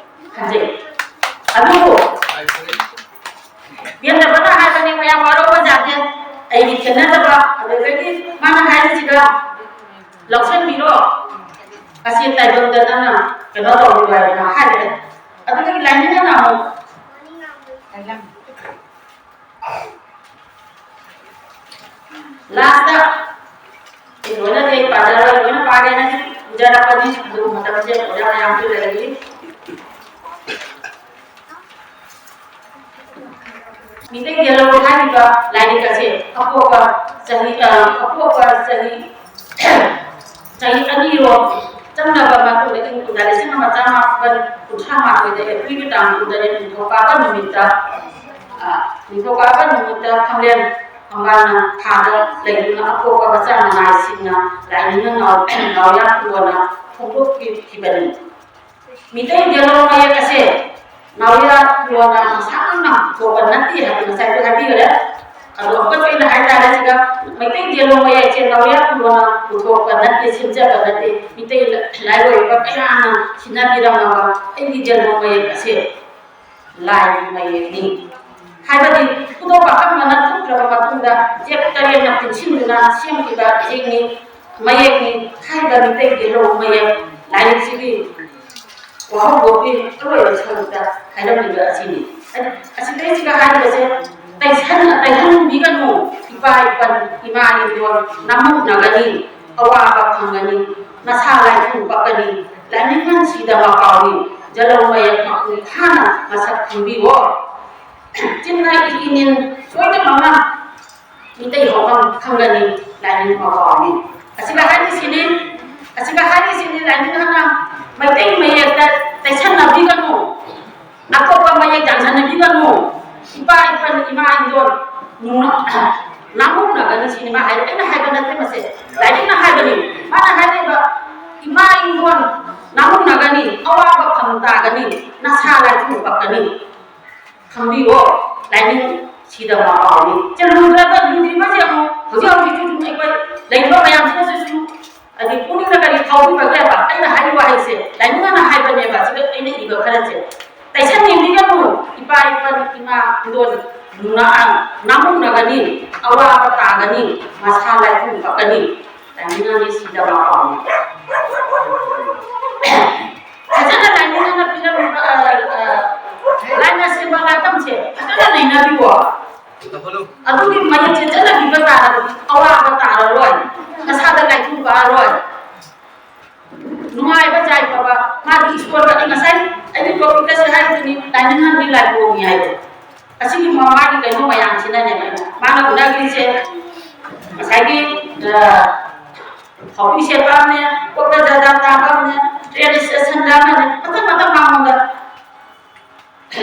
ꯈꯟꯖꯩ꯫ ꯑꯗꯨꯕꯨ ꯄꯦꯟꯗꯕꯅ ꯍꯥꯏꯕꯅꯤ, ꯃꯌꯥꯝ ꯋꯥꯔꯧꯕ ꯌꯥꯗꯦ꯫ ꯑꯩꯒꯤ ꯈꯦꯠꯅꯗꯕ ꯑꯗꯨꯗꯒꯤ ꯃꯥꯅ ꯍꯥꯏꯔꯤꯁꯤꯒ ꯂꯧꯁꯤꯟꯕꯤꯔꯣ꯫ ꯑꯁꯤ ꯇꯥꯏꯕꯪꯗ ꯅꯪꯅ ꯀꯩꯅꯣ ꯇꯧꯔꯤꯕ ꯍꯥꯏꯗꯅ ꯍꯥꯏꯔꯦ꯫ ꯑꯗꯨꯗꯒꯤ ꯂꯥꯏꯅꯤꯡ ꯑꯃ ꯑꯃꯨꯛ ꯂꯥꯁꯇ ꯂꯣꯏꯅꯗꯤ ꯑꯩ ꯄꯥꯖꯔꯣꯏ, ꯂꯣꯏꯅ ꯄꯥꯒꯦꯅꯗꯤ ꯎꯖꯔꯛꯄꯅꯤ, ꯑꯗꯨꯕꯨ ꯃꯇꯝꯁꯦ ꯑꯣꯖꯥ ꯃꯌꯥꯝꯁꯨ ꯂꯩꯔꯤ꯫ ꯃꯤꯇꯩ ꯒꯦꯂꯧ ꯍꯥꯏꯔꯤꯕ ꯂꯥꯏꯔꯤꯛ ꯑꯁꯦ ꯑꯄꯣꯛꯄ ꯆꯍꯤ, ꯑ, ꯑꯄꯣꯛꯄ ꯆꯍꯤ, ꯆꯍꯤ ꯑꯅꯤꯔꯣꯝ ꯆꯪꯂꯕ ꯃꯇꯨꯡꯗ ꯏꯪ ꯀꯨꯝꯖꯥ ꯂꯤꯁꯤꯡ ꯑꯃ ꯆꯥꯃꯥꯄꯟ ꯀꯨꯟꯊ꯭ꯔꯥ ꯃꯥꯊꯣꯏꯗ ꯑꯦꯄ꯭ꯔꯤꯜꯒꯤ ꯇꯥꯡ ꯀꯨꯟꯇꯔꯦꯠ ꯅꯤꯡꯊꯧꯀꯥꯕ ꯅꯨꯃꯤꯠꯇ, ꯑ, ꯅꯤꯡꯊꯧꯀꯥꯕ ꯅꯨꯃꯤꯠꯇ ꯈꯪꯂꯦꯟ ꯊꯣꯡꯒꯥꯜꯅ ꯊꯥꯗ ꯂꯩꯗꯨꯅ ꯑꯄꯣꯛꯄ ꯃꯆꯥ ꯃꯅꯥꯏꯁꯤꯡꯅ ꯂꯥꯏꯅꯤꯡꯅ ꯉꯥꯎ-, ꯉꯥꯎꯌꯥꯟ ꯂꯣꯟꯅ ꯐꯣꯡꯗꯣꯛꯄꯤꯈꯤꯕꯅꯤ꯫ ꯃꯤꯇꯩ ꯒꯦꯂꯧ ꯃꯌꯦꯛ ꯑꯁꯦ ꯅꯥꯎꯔꯤꯌꯥ ꯂꯣꯟꯅ ꯃꯁꯥꯃꯛꯅ ꯄꯨꯊꯣꯛꯄ ꯅꯠꯇꯦ ꯍꯥꯏꯕ ꯉꯁꯥꯏꯁꯨ ꯍꯥꯏꯕꯤꯈ꯭ꯔꯦ꯫ ꯑꯗꯣ ꯑꯃꯨꯛꯀꯁꯨ ꯑꯩꯅ ꯍꯥꯏꯇꯥꯔꯦ, ꯁꯤꯗ ꯃꯩꯇꯩ ꯒꯦꯂꯧ ꯃꯌꯦꯛꯁꯦ ꯅꯥꯎꯔꯤꯌꯥ ꯂꯣꯟꯅ ꯄꯨꯊꯣꯛꯄ ꯅꯠꯇꯦ, ꯁꯦꯝꯖꯕ ꯅꯠꯇꯦ꯫ ꯃꯤꯇꯩ ꯂꯥꯏꯔꯣꯏꯕ ꯀꯌꯥꯅ ꯁꯤꯟꯅꯕꯤꯔꯝꯃꯕ ꯑꯩꯒꯤ ꯒꯦꯂꯧ ꯃꯌꯦꯛ ꯑꯁꯦ ꯂꯥꯏꯒꯤ ꯃꯌꯦꯛꯅꯤ꯫ ꯍꯥꯏꯕꯗꯤ ꯈꯨꯗꯣꯞ ꯑꯀꯪꯕꯅ ꯊꯣꯛꯈ꯭ꯔꯕ ꯃꯇꯨꯡꯗ ꯆꯦꯛ ꯇꯔꯦꯠꯅ ꯄꯨꯟꯁꯤꯟꯗꯨꯅ ꯁꯦꯝꯈꯤꯕ ꯏꯌꯦꯛꯅꯤ, ꯃꯌꯦꯛꯅꯤ꯫ ꯍꯥꯏꯔꯤꯕ ꯃꯤꯇꯩ ꯒꯦꯂꯧ ꯃꯌꯦꯛ ꯂꯥꯏꯔꯤꯛꯁꯤꯒꯤ ꯋꯥꯍꯧꯗꯣꯛꯀꯤ ꯑꯔꯣꯏꯕ ꯁꯔꯨꯛꯇ ꯍꯥꯏꯔꯝꯂꯤꯕ ꯑꯁꯤꯅꯤ꯫ ꯑꯁꯤꯗꯩꯁꯤꯗ ꯍꯥꯏꯔꯤꯕꯁꯦ, "ꯇꯩꯁꯟ-, ꯇꯩꯍꯟꯕꯤꯒꯅꯨ ꯏꯄꯥ ꯏꯄꯟ, ꯏꯃꯥ ꯏꯟꯗꯣꯟ, ꯅꯃꯨꯛꯅꯒꯅꯤ, ꯑꯋꯥꯕ ꯐꯪꯒꯅꯤ, ꯅꯁꯥ ꯂꯥꯏꯊꯨꯡ ꯄꯛꯀꯅꯤ, ꯂꯥꯏꯅꯤꯡ ꯁꯤꯗ ꯃꯄꯥꯎꯅꯤ, ꯖꯂꯧ ꯃꯌꯦꯛ ꯃꯄꯨꯡ ꯐꯥꯅ ꯃꯁꯛ ꯈꯪꯕꯤꯌꯣ"꯫ ꯆꯤꯟꯅ ꯏ ꯏꯅꯤꯟ ꯁꯣꯏꯗꯅꯃꯛ ꯃꯤꯇꯩ ꯍꯧꯐꯝ ꯈꯪꯒꯅꯤ, ꯂꯥꯏꯅꯤꯡ ꯃꯄꯥꯎꯅꯤ꯫ ꯑꯁꯤꯒ ꯍꯥꯏꯔꯤꯁꯤꯅꯤ, ꯑꯁꯤꯒ ꯍꯥꯏꯔꯤꯁꯤꯅꯤ, ꯂꯥꯏꯅꯤꯡ ꯍꯥꯟꯅ ꯃꯩꯇꯩ ꯃꯌꯦꯛꯇ ꯇꯩꯁꯟꯅꯕꯤꯒꯅꯨ, ꯑꯇꯣꯞꯄ ꯃꯌꯦꯛ ꯆꯥꯟꯁꯟꯅꯕꯤꯒꯅꯨ, ꯏꯄꯥ ꯏꯄꯟ ꯏꯃꯥ ꯏꯟꯗꯣꯟ ꯅꯨꯡꯅ-, ꯅꯥꯃꯨꯡꯅꯒꯅꯤ ꯁꯤꯅꯤ ꯃꯥ ꯍꯥꯏꯔꯤ꯫ ꯑꯩꯅ ꯍꯥꯏꯕ ꯅꯠꯇꯦ ꯃꯁꯦ, ꯂꯥꯏꯅꯤꯡꯅ ꯍꯥꯏꯕꯅꯤ꯫ ꯃꯥꯅ ꯍꯥꯏꯔꯤꯕ, "ꯏꯃꯥ ꯏꯟꯗꯣꯟ ꯅꯥꯃꯨꯡꯅꯒꯅꯤ, ꯑꯋꯥꯕ ꯐꯪ ꯇꯥꯒꯅꯤ, ꯅꯁꯥ ꯂꯥꯏꯊꯨꯡ ꯄꯛꯀꯅꯤ"꯫ ꯈꯪꯕꯤꯌꯣ, ꯂꯥꯏꯅꯤꯡ ꯁꯤꯗ ꯃꯄꯥꯎꯅꯤ꯫ ꯆꯦ ꯂꯨꯗ꯭ꯔꯒ ꯂꯨꯗ꯭ꯔꯤꯕꯁꯦ ꯑꯃꯨꯛ ꯍꯧꯖꯤꯛ ꯍꯧꯖꯤꯛꯁꯨ ꯑꯗꯨꯝ ꯑꯩꯈꯣꯏ ꯂꯩꯔꯤꯕ ꯃꯌꯥꯝꯁꯤꯅꯁꯨ ꯁꯨꯝ, ꯍꯥꯏꯗꯤ, ꯄꯨꯛꯅꯤꯡꯗ ꯀꯔꯤ ꯐꯥꯎꯕꯤꯕꯒꯦꯕ? ꯑꯩꯅ ꯍꯥꯏꯔꯤꯕ ꯋꯥꯍꯩꯁꯦ ꯂꯥꯏꯅꯤꯡ ꯑꯅ ꯍꯥꯏꯕꯅꯦꯕ, ꯁꯤꯗ ꯑꯩꯅ ꯏꯕ ꯈꯔꯁꯦ꯫ ꯇꯩꯁꯟꯅꯤꯡꯕꯤꯒꯅꯨ, ꯏꯄꯥ ꯏꯄꯟ ꯏꯃꯥ ꯏꯟꯗꯣꯟ ꯅꯥ-, ꯅꯥꯃꯨꯡꯅꯒꯅꯤ, ꯑꯋꯥꯕ ꯇꯥꯒꯅꯤ, ꯃꯁꯥ ꯂꯥꯏꯊꯨꯡ ꯄꯛꯀꯅꯤ꯫ ꯂꯥꯏꯅꯤꯡ ꯑꯅꯤ ꯁꯤꯗ ꯃꯄꯥꯎꯅꯤ꯫ ꯐꯖꯅ ꯂꯥꯏꯅꯤꯡ ꯑꯅ ꯄꯤꯔꯝꯃꯤꯕ, ꯑ, ꯑ, ꯂꯥꯏꯅ ꯁꯦꯝꯕ ꯉꯥꯛꯇꯝꯁꯦ ꯐꯖꯅ ꯅꯩꯅꯕꯤꯀꯣ꯫ ꯑꯗꯨꯒꯤ ꯃꯌꯦꯛꯁꯦ ꯆꯠꯅꯕꯤꯕ ꯇꯥꯔꯒꯗꯤ ꯑꯋꯥꯕ ꯇꯥꯔꯔꯣꯏ, ꯅꯁꯥꯗ ꯀꯥꯏꯊꯨ ꯀꯥꯔꯔꯣꯏ꯫ ꯅꯨꯡꯉꯥꯏꯕ ꯌꯥꯏꯐꯕ, ꯃꯥꯒꯤ ꯏꯁꯣꯔꯗ ꯑꯩ ꯉꯁꯥꯏ ꯑꯩꯒꯤ ꯇꯣꯄꯤꯛꯇꯁꯨ ꯍꯥꯏꯔꯤꯗꯨꯅꯤ, ꯂꯥꯏꯅꯤꯡꯍꯟꯕꯤ ꯂꯥꯏꯕꯣꯡꯅꯤ ꯍꯥꯏꯗꯣ꯫ ꯑꯁꯤꯒꯤ ꯃꯥꯒꯤ ꯀꯩꯅꯣ ꯃꯌꯥꯝꯁꯤꯅꯅꯦ ꯃꯥꯅ ꯎꯅꯈ꯭ꯔꯤꯁꯦ꯫ ꯉꯁꯥꯏꯒꯤ ꯍꯥꯎꯕꯤ ꯁꯦꯠꯄ ꯑꯃꯅꯦ, ꯀꯣꯛꯇ ꯖꯥꯖꯥ ꯇꯥꯕ ꯑꯃꯅꯦ, ꯇ꯭ꯔꯦꯟ ꯏꯁꯇꯦꯁꯟꯗ ꯑꯃꯅꯦ, ꯃꯊꯪ ꯃꯊꯪ ꯃꯉꯣꯟꯗ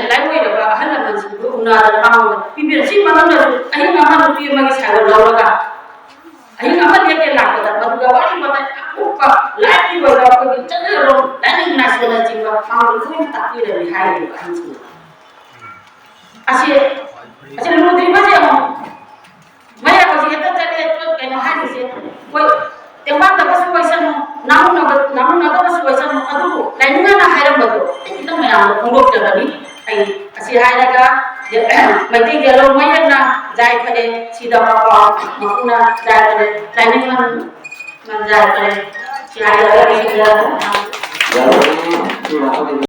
ꯂꯥꯏꯑꯣꯏꯔꯕ ꯑꯍꯜ ꯂꯃꯟꯁꯤꯡꯗꯨ ꯎꯅꯗꯅ ꯃꯉꯣꯟꯗ ꯄꯤꯕꯤꯔ-, ꯁꯤ ꯃꯅꯨꯡꯗꯁꯨ ꯑꯍꯤꯡ ꯑꯃ ꯅꯨꯄꯤ ꯑꯃꯒꯤ ꯁꯥꯏꯑꯣꯟ ꯂꯧꯔꯒ ꯑꯍꯤꯡ ꯑꯃ ꯂꯦꯛꯀꯦ ꯂꯥꯛꯄꯗ ꯃꯗꯨꯗ ꯋꯥꯔꯤ ꯋꯥꯇꯥꯏ ꯑꯀꯨꯞꯄ ꯂꯥꯏꯐꯀꯤ ꯑꯣꯏꯕ ꯑꯩꯈꯣꯏꯒꯤ ꯆꯠꯅꯔꯣꯜ ꯂꯥꯏꯅꯤꯡ ꯂꯥꯏꯁꯣꯟꯅꯆꯤꯡꯕ ꯃꯉꯣꯟꯗ ꯂꯣꯏꯅ ꯇꯥꯛꯄꯤꯔꯝꯃꯤ ꯍꯥꯏꯔꯤꯕ ꯑꯍꯟꯁꯤꯡꯅ꯫ ꯑꯁꯤ ꯑꯁꯤ ꯂꯨꯗ꯭ꯔꯤꯕꯁꯦ ꯑꯃꯨꯛ ꯃꯌꯥꯝ ꯍꯧꯖꯤꯛ ꯍꯦꯛꯇ ꯆꯠꯂꯦ, ꯀꯩꯅꯣ ꯍꯥꯏꯔꯤꯁꯦ, ꯑꯩꯈꯣꯏ ꯇꯦꯡꯕꯥꯡꯗꯕꯁꯨ ꯑꯣꯏꯁꯅꯨ, ꯅꯥꯃꯨꯅꯕ-, ꯅꯥꯃꯨꯅꯗꯕꯁꯨ ꯑꯣꯏꯁꯅꯨ, ꯑꯗꯨꯕꯨ ꯂꯥꯏꯅꯤꯡꯉꯅ ꯍꯥꯏꯔꯝꯕꯗꯣ ꯑꯩ ꯈꯤꯇꯪ ꯃꯌꯥꯝꯗ ꯐꯣꯡꯗꯣꯛꯆꯕꯅꯤ꯫ ꯑꯩ ꯑꯁꯤ ꯍꯥꯏꯔꯒ ꯃꯩꯇꯩ ꯌꯦꯜꯍꯧ ꯃꯌꯦꯛꯅ ꯌꯥꯏꯐꯔꯦ, ꯁꯤꯗ ꯃꯄꯥꯎ ꯃꯄꯨꯅ ꯌꯥꯏꯐꯔꯦ, ꯂꯥꯏꯅꯤꯡꯉꯅ ꯌꯥꯏꯐꯔꯦ, ꯁꯤ ꯍꯥꯏꯔꯒ ꯑꯩ ꯁꯤꯗ